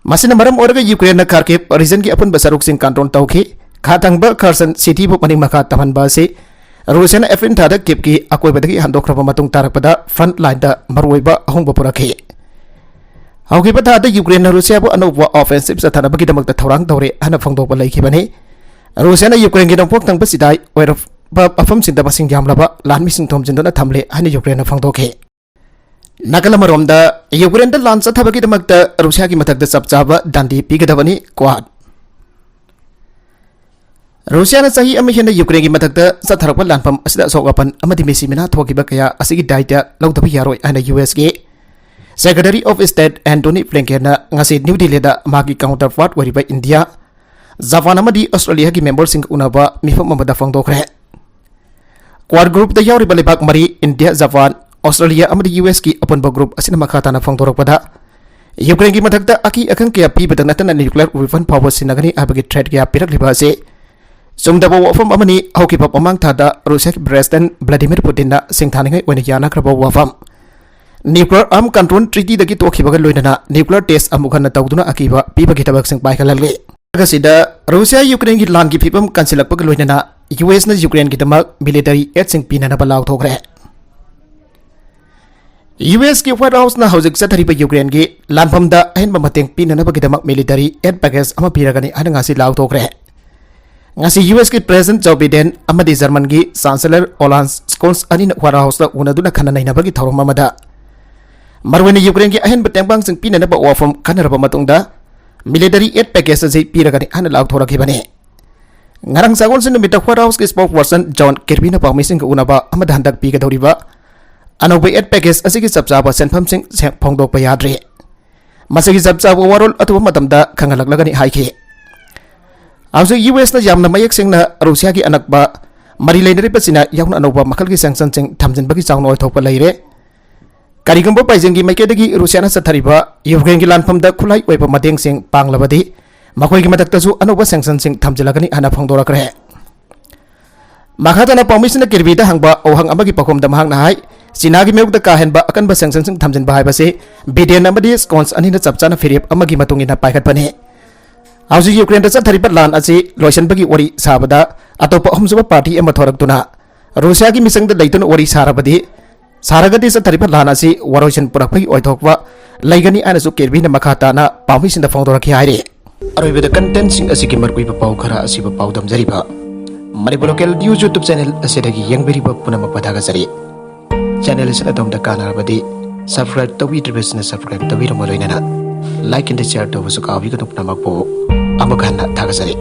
ꯃꯁꯤꯅ ꯃꯔꯝ ꯑꯣꯏꯔꯒ ꯌꯨꯀ꯭ꯔꯦꯟꯅ ꯈꯥꯔꯀꯤꯚ regionꯒꯤ ꯑꯄꯨꯟꯕ ꯁꯔꯨꯛꯁꯤꯡ control ꯇꯧꯈꯤ꯫ ꯈꯥ ꯊꯪꯕ ꯈꯔꯁꯟ cityꯕꯨ ꯃꯅꯤꯡ ꯃꯈꯥ ꯇꯝꯍꯟꯕ ꯑꯁꯤ ꯔꯨꯁꯤꯌꯥꯅ ꯑꯦꯄ꯭ꯔꯤꯜ ꯊꯥꯗ ꯀꯤꯞꯀꯤ ꯑꯀꯣꯏꯕꯗꯒꯤ ꯍꯟꯗꯣꯛꯈ꯭ꯔꯕ ꯃꯇꯨꯡ ꯇꯥꯔꯛꯄꯗ ꯐ꯭ꯔꯟꯠ ꯂꯥꯏꯟꯗ ꯃꯔꯨꯑꯣꯏꯕ ꯑꯍꯣꯡꯕ ꯄꯨꯔꯛꯈꯤ꯫ ꯍꯧꯈꯤꯕ ꯊꯥꯗ ꯌꯨꯀ꯭ꯔꯦꯟꯅ ꯔꯨꯁꯤꯌꯥꯕꯨ ꯑꯅꯧꯕ ꯑꯣꯐꯦꯟꯁꯤꯞ ꯆꯠꯊꯅꯕꯒꯤꯗꯃꯛꯇ ꯊꯧꯔꯥꯡ ꯇꯧꯔꯦ ꯍꯥꯏꯅ ꯐꯣꯡꯗꯣꯛꯄ ꯂꯩꯈꯤꯕꯅꯤ꯫ ꯔꯨꯁꯤꯌꯥꯅ ꯌꯨꯀ꯭ꯔꯦꯟꯒꯤ ꯅꯣꯡꯄꯣꯛ ꯊꯪꯕ ꯆꯤꯗꯥꯏ ꯑꯣꯏꯔꯛꯄ ꯃꯐꯝꯁꯤꯡꯗ ꯃꯁꯤꯡ ꯌꯥꯝꯂꯕ ꯂꯥꯟꯃꯤꯁꯤꯡ ꯊꯣꯝꯖꯤꯟꯗꯨꯅ ꯊꯝꯂꯦ ꯍꯥꯏꯅ ꯌꯨꯀ꯭ꯔꯦꯟꯅ ꯐꯣꯡꯗꯣꯛꯈꯤ꯫ ꯅꯥꯀꯜ ꯑꯃꯔꯣꯝꯗ, ꯌꯨꯀ꯭ꯔꯦꯟꯗ ꯂꯥꯟ ꯆꯠꯊꯕꯒꯤꯗꯃꯛꯇ ꯔꯨꯁꯤꯌꯥꯒꯤ ꯃꯊꯛꯇ ꯆꯞ ꯆꯥꯕ ꯗꯟꯗꯤ ꯄꯤꯒꯗꯕꯅꯤ꯫ ꯀ꯭ꯋꯥꯠ꯫ ꯔꯨꯁꯤꯌꯥꯅ ꯆꯍꯤ ꯑꯃ ꯍꯦꯟꯅ ꯌꯨꯀ꯭ꯔꯦꯟꯒꯤ ꯃꯊꯛꯇ ꯆꯠꯊꯔꯛꯄ ꯂꯥꯟꯐꯝ ꯑꯁꯤꯗ ꯑꯁꯣꯛ ꯑꯄꯟ ꯑꯃꯗꯤ ꯃꯤꯁꯤ ꯃꯤꯅꯥ ꯊꯣꯛꯈꯤꯕ ꯀꯌꯥ ꯑꯁꯤꯒꯤ ꯗꯥꯏꯇ ꯂꯧꯗꯕ ꯌꯥꯔꯣꯏ ꯍꯥꯏꯅ ꯌꯨ ꯑꯦꯁꯀꯤ ꯁꯦꯀ꯭ꯔꯦꯇꯔꯤ ꯑꯣꯐ ꯁ꯭ꯇꯦꯠ ꯑꯦꯟꯇꯣꯅꯤ ꯕ꯭ꯂꯤꯡꯀꯦꯟꯅ ꯉꯁꯤ ꯅ꯭ꯌꯨ ꯗꯤꯜꯂꯤꯗ ꯃꯍꯥꯛꯀꯤ ꯀꯥꯎꯟꯇꯔ ꯄꯥꯔꯠ ꯑꯣꯏꯔꯤꯕ ꯏꯟꯗꯤꯌꯥ, ꯖꯄꯥꯟ ꯑꯃꯗꯤ ꯑꯣꯁꯇ꯭ꯔꯦꯂꯤꯌꯥꯒꯤ ꯃꯦꯝꯕꯔꯁꯤꯡꯒ ꯎꯅꯕ ꯃꯤꯐꯝ ꯑꯃꯗ ꯐꯣꯡꯗꯣꯛꯈ꯭ꯔꯦ꯫ ꯀ꯭ꯋꯥꯗ ꯒ꯭ꯔꯨꯞꯇ ꯌꯥꯎꯔꯤꯕ ꯂꯩꯕꯥꯛ ꯃꯔꯤ, ꯏꯟꯗꯤꯌꯥ, ꯖꯄꯥꯟ, ꯑꯣꯁꯇ꯭ꯔꯦꯂꯤꯌꯥ ꯑꯃꯗꯤ ꯌꯨ ꯑꯦꯁꯀꯤ ꯑꯄꯨꯟꯕ ꯒ꯭ꯔꯨꯞ ꯑꯁꯤꯅ ꯃꯈꯥ ꯇꯥꯅ ꯐꯣꯡꯗꯣꯔꯛꯄꯗ, ꯌꯨꯀ꯭ꯔꯦꯟꯒꯤ ꯃꯊꯛꯇ ꯑꯀꯤ ꯑꯈꯪ ꯀꯌꯥ ꯄꯤꯕꯗ ꯅꯠꯇꯅ ꯅ꯭ꯌꯨꯀ꯭ꯂꯤꯌꯔ ꯋꯦꯄꯟ ꯐꯥꯎꯕ ꯁꯤꯖꯤꯟꯅꯒꯅꯤ ꯍꯥꯏꯕꯒꯤ ꯊ꯭ꯔꯦꯠ ꯀꯌꯥ ꯄꯤꯔꯛꯂꯤꯕ ꯑꯁꯤ ꯆꯨꯝꯗꯕ ꯋꯥꯐꯝ ꯑꯃꯅꯤ꯫ ꯍꯧꯈꯤꯕ ꯃꯃꯥꯡ ꯊꯥꯗ ꯔꯨꯁꯤꯌꯥꯒꯤ ꯄ꯭ꯔꯦꯁꯤꯗꯦꯟꯠ ꯚ꯭ꯂꯥꯗꯤꯃꯤꯔ ꯄꯨꯇꯤꯟꯅ ꯁꯤꯡꯊꯥꯅꯤꯡꯉꯥꯏ ꯑꯣꯏꯅ ꯌꯥꯅꯈ꯭ꯔꯕ ꯋꯥꯐꯝ, ꯅ꯭ꯌꯨꯀ꯭ꯂꯤꯌꯔ ꯑꯥꯔꯝ ꯀꯟꯇ꯭ꯔꯣꯜ ꯇ꯭ꯔꯤꯇꯤꯗꯒꯤ ꯇꯣꯛꯈꯤꯕꯒ ꯂꯣꯏꯅꯅ ꯅ꯭ꯌꯨꯀ꯭ꯂꯤꯌꯔ ꯇꯦꯁ ꯑꯃꯨꯛ ꯍꯟꯅ ꯇꯧꯗꯨꯅ ꯑꯀꯤꯕ ꯄꯤꯕꯒꯤ ꯊꯕꯛꯁꯤꯡ ꯄꯥꯏꯈꯠꯍꯜꯂꯤ꯫ ꯑꯁꯤꯗ ꯔꯨꯁꯤꯌꯥ ꯌꯨꯀ꯭ꯔꯦꯟꯒꯤ ꯂꯥꯟꯒꯤ ꯐꯤꯕꯝ ꯀꯟꯁꯤꯜꯂꯛꯄꯒ ꯂꯣꯏꯅꯅ ꯌꯨ ꯑꯦꯁꯅ ꯌꯨꯀ꯭ꯔꯦꯟꯒꯤꯗꯃꯛ ꯃꯤꯂꯤꯇꯔꯤ ꯑꯦꯗꯁꯤꯡ ꯄꯤꯅꯅꯕ ꯂꯥꯎꯊꯣꯛꯈ꯭ꯔꯦ꯫ ꯌꯨ ꯑꯦꯁꯀꯤ ꯋꯥꯏꯠ ꯍꯥꯎꯁꯅ ꯍꯧꯖꯤꯛ ꯆꯠꯊꯔꯤꯕ ꯌꯨꯀ꯭ꯔꯦꯟꯒꯤ ꯂꯥꯟꯐꯝꯗ ꯑꯍꯦꯟꯕ ꯃꯇꯦꯡ ꯄꯤꯅꯅꯕꯒꯤꯗꯃꯛ ꯃꯤꯂꯤꯇꯔꯤ ꯑꯦꯗ ꯄꯦꯀꯦꯖ ꯑꯃ ꯄꯤꯔꯒꯅꯤ ꯍꯥꯏꯅ ꯉꯁꯤ ꯂꯥꯎꯊꯣꯛꯈ꯭ꯔꯦ꯫ ꯉꯁꯤ ꯌꯨ ꯑꯦꯁꯀꯤ ꯄ꯭ꯔꯦꯁꯤꯗꯦꯟꯠ ꯖꯣ ꯕꯤꯗꯦꯟ ꯑꯃꯗꯤ ꯖꯔꯃꯟꯒꯤ ꯆꯥꯟꯁꯦꯂꯔ ꯑꯣꯂꯥꯟ ꯁ꯭ꯀꯣꯜꯁ ꯑꯅꯤꯅ ꯋꯥꯏꯠ ꯍꯥꯎꯁꯇ ꯎꯅꯗꯨꯅ ꯈꯟꯅ ꯅꯩꯅꯕꯒꯤ ꯊꯧꯔꯝ ꯑꯃꯗ ꯃꯔꯨꯑꯣꯏꯅ ꯌꯨꯀ꯭ꯔꯦꯟꯒꯤ ꯑꯍꯦꯟꯕ ꯇꯦꯡꯕꯥꯡꯁꯤꯡ ꯄꯤꯅꯅꯕ ꯋꯥꯐꯝ ꯈꯟꯅꯔꯕ ꯃꯇꯨꯡꯗ ꯃꯤꯂꯤꯇꯔꯤ ꯑꯦꯗ ꯄꯦꯀꯦꯖ ꯑꯁꯤ ꯄꯤꯔꯒꯅꯤ ꯍꯥꯏꯅ ꯂꯥꯎꯊꯣꯔꯛꯈꯤꯕꯅꯤ꯫ ꯉꯔꯥꯡ ꯁꯒꯣꯜꯁꯦꯟ ꯅꯨꯃꯤꯠꯇ ꯋꯥꯏꯠ ꯍꯥꯎꯁꯀꯤ ꯁ꯭ꯄꯣꯛꯁ ꯄꯔꯁꯟ ꯖꯣꯟ ꯀꯤꯔꯕꯤꯅ ꯄꯥꯎꯃꯤꯁꯤꯡꯒ ꯎꯅꯕ ꯑꯃꯗ ꯍꯟꯗꯛ ꯄꯤꯒꯗꯧꯔꯤꯕ ꯑꯅꯧꯕ ꯑꯦꯗ ꯄꯦꯀꯦꯖ ꯑꯁꯤꯒꯤ ꯆꯞ ꯆꯥꯕ ꯁꯦꯟꯐꯝꯁꯤꯡ ꯁꯦ-, ꯐꯣꯡꯗꯣꯛꯄ ꯌꯥꯗ꯭ꯔꯤ꯫ ꯃꯁꯤꯒꯤ ꯆꯞ ꯆꯥꯕ ꯋꯥꯔꯣꯜ ꯑꯊꯨꯕ ꯃꯇꯝꯗ ꯈꯪꯍꯜꯂꯛꯂꯒꯅꯤ ꯍꯥꯏꯈꯤ꯫ ꯍꯧꯖꯤꯛ ꯌꯨ ꯑꯦꯁꯅ ꯌꯥꯝꯅ ꯃꯌꯦꯛ ꯁꯦꯡꯅ ꯔꯨꯁꯤꯌꯥꯒꯤ ꯑꯅꯛꯄ ꯃꯔꯤ ꯂꯩꯅꯔꯤꯕ ꯆꯤꯅꯥ ꯌꯥꯎꯅ ꯑꯅꯧꯕ ꯃꯈꯜꯒꯤ ꯁꯦꯡꯁꯟꯁꯤꯡ ꯊꯝꯖꯤꯟꯕꯒꯤ ꯆꯥꯎꯅ ꯑꯣꯏꯊꯣꯛꯄ ꯂꯩꯔꯦ꯫ ꯀꯔꯤꯒꯨꯝꯕ ꯕꯩꯖꯤꯡꯒꯤ ꯃꯥꯏꯀꯩꯗꯒꯤ ꯔꯨꯁꯤꯌꯥꯅ ꯆꯠꯊꯔꯤꯕ ꯌꯨꯀ꯭ꯔꯦꯟꯒꯤ ꯂꯥꯟꯐꯝꯗ ꯈꯨꯠꯂꯥꯏ ꯑꯣꯏꯕ ꯃꯇꯦꯡꯁꯤꯡ ꯄꯥꯡꯂꯕꯗꯤ, ꯃꯈꯣꯏꯒꯤ ꯃꯊꯛꯇꯁꯨ ꯑꯅꯧꯕ ꯁꯦꯡꯁꯟꯁꯤꯡ ꯊꯝꯖꯤꯜꯂꯒꯅꯤ ꯍꯥꯏꯅ ꯐꯣꯡꯗꯣꯔꯛꯈ꯭ꯔꯦ꯫ ꯃꯈꯥ ꯇꯥꯅ ꯄꯥꯎꯃꯤꯁꯤꯡꯅ ꯀꯤꯔꯕꯤꯗ ꯍꯪꯕ ꯋꯥꯍꯪ ꯑꯃꯒꯤ ꯄꯥꯎꯈꯨꯝꯗ ꯃꯍꯥꯛꯅ ꯍꯥꯏ, ꯆꯤꯅꯥꯒꯤ ꯃꯥꯌꯣꯛꯇ ꯀꯥ ꯍꯦꯟꯕ ꯑꯀꯟꯕ ꯁꯦꯡꯁꯟꯁꯤꯡ ꯊꯝꯖꯤꯟꯕ ꯍꯥꯏꯕꯁꯤ ꯕꯤꯗꯦꯟ ꯑꯃꯗꯤ ꯁ꯭ꯀꯣꯟꯁ ꯑꯅꯤꯅ ꯆꯞ ꯆꯥꯅ ꯐꯤꯔꯦꯞ ꯑꯃꯒꯤ ꯃꯇꯨꯡ ꯏꯟꯅ ꯄꯥꯏꯈꯠꯄꯅꯤ꯫ ꯍꯧꯖꯤꯛ ꯌꯨꯀ꯭ꯔꯦꯟꯗ ꯆꯠꯊꯔꯤꯕ ꯂꯥꯟ ꯑꯁꯤ ꯂꯣꯏꯁꯤꯟꯕꯒꯤ ꯋꯥꯔꯤ ꯁꯥꯕꯗ ꯑꯇꯣꯞꯄ ꯑꯍꯨꯝꯁꯨꯕ ꯄꯥꯔꯇꯤ ꯑꯃ ꯊꯣꯔꯛꯇꯨꯅ ꯔꯨꯁꯤꯌꯥꯒꯤ ꯃꯤꯆꯪꯗ ꯂꯩꯗꯨꯅ ꯋꯥꯔꯤ ꯁꯥꯔꯕꯗꯤ, ꯁꯥꯔꯒꯗꯤ ꯆꯠꯊꯔꯤꯕ ꯂꯥꯟ ꯑꯁꯤ ꯋꯥꯔꯣꯏꯁꯤꯟ ꯄꯨꯔꯛꯄꯒꯤ ꯑꯣꯏꯊꯣꯛꯄ ꯂꯩꯒꯅꯤ ꯍꯥꯏꯅꯁꯨ ꯀꯦꯔꯕꯤꯅ ꯃꯈꯥ ꯇꯥꯅ ꯄꯥꯎꯃꯤꯁꯤꯡꯗ ꯐꯣꯡꯗꯣꯔꯛꯈꯤ ꯍꯥꯏꯔꯤ꯫ ꯑꯔꯣꯏꯕꯗ contentꯁꯤꯡ ꯑꯁꯤꯒꯤ ꯃꯔꯨꯑꯣꯏꯕ ꯄꯥꯎ ꯈꯔ ꯑꯁꯤꯕꯨ ꯄꯥꯎꯗꯝꯖꯔꯤꯕ Manipur Local News YouTube channel ꯑꯁꯤꯗꯒꯤ ꯌꯦꯡꯕꯤꯔꯤꯕ ꯄꯨꯝꯅꯃꯛꯄꯨ ꯊꯥꯒꯠꯆꯔꯤ꯫ Channel ꯑꯁꯤꯅ ꯑꯗꯣꯝꯗ ꯀꯥꯟꯅꯔꯕꯗꯤ subscribe ꯇꯧꯕꯤꯗ꯭ꯔꯤꯕꯁꯤꯡꯅ subscribe ꯇꯧꯕꯤꯔꯝꯕ ꯂꯣꯏꯅꯅ like and share ꯇꯧꯕꯁꯨ ꯀꯥꯎꯕꯤꯒꯅꯨ꯫ ꯄꯨꯝꯅꯃꯛꯄꯨ ꯑꯃꯨꯛ ꯍꯟꯅ ꯊꯥꯒꯠꯆꯔꯤ꯫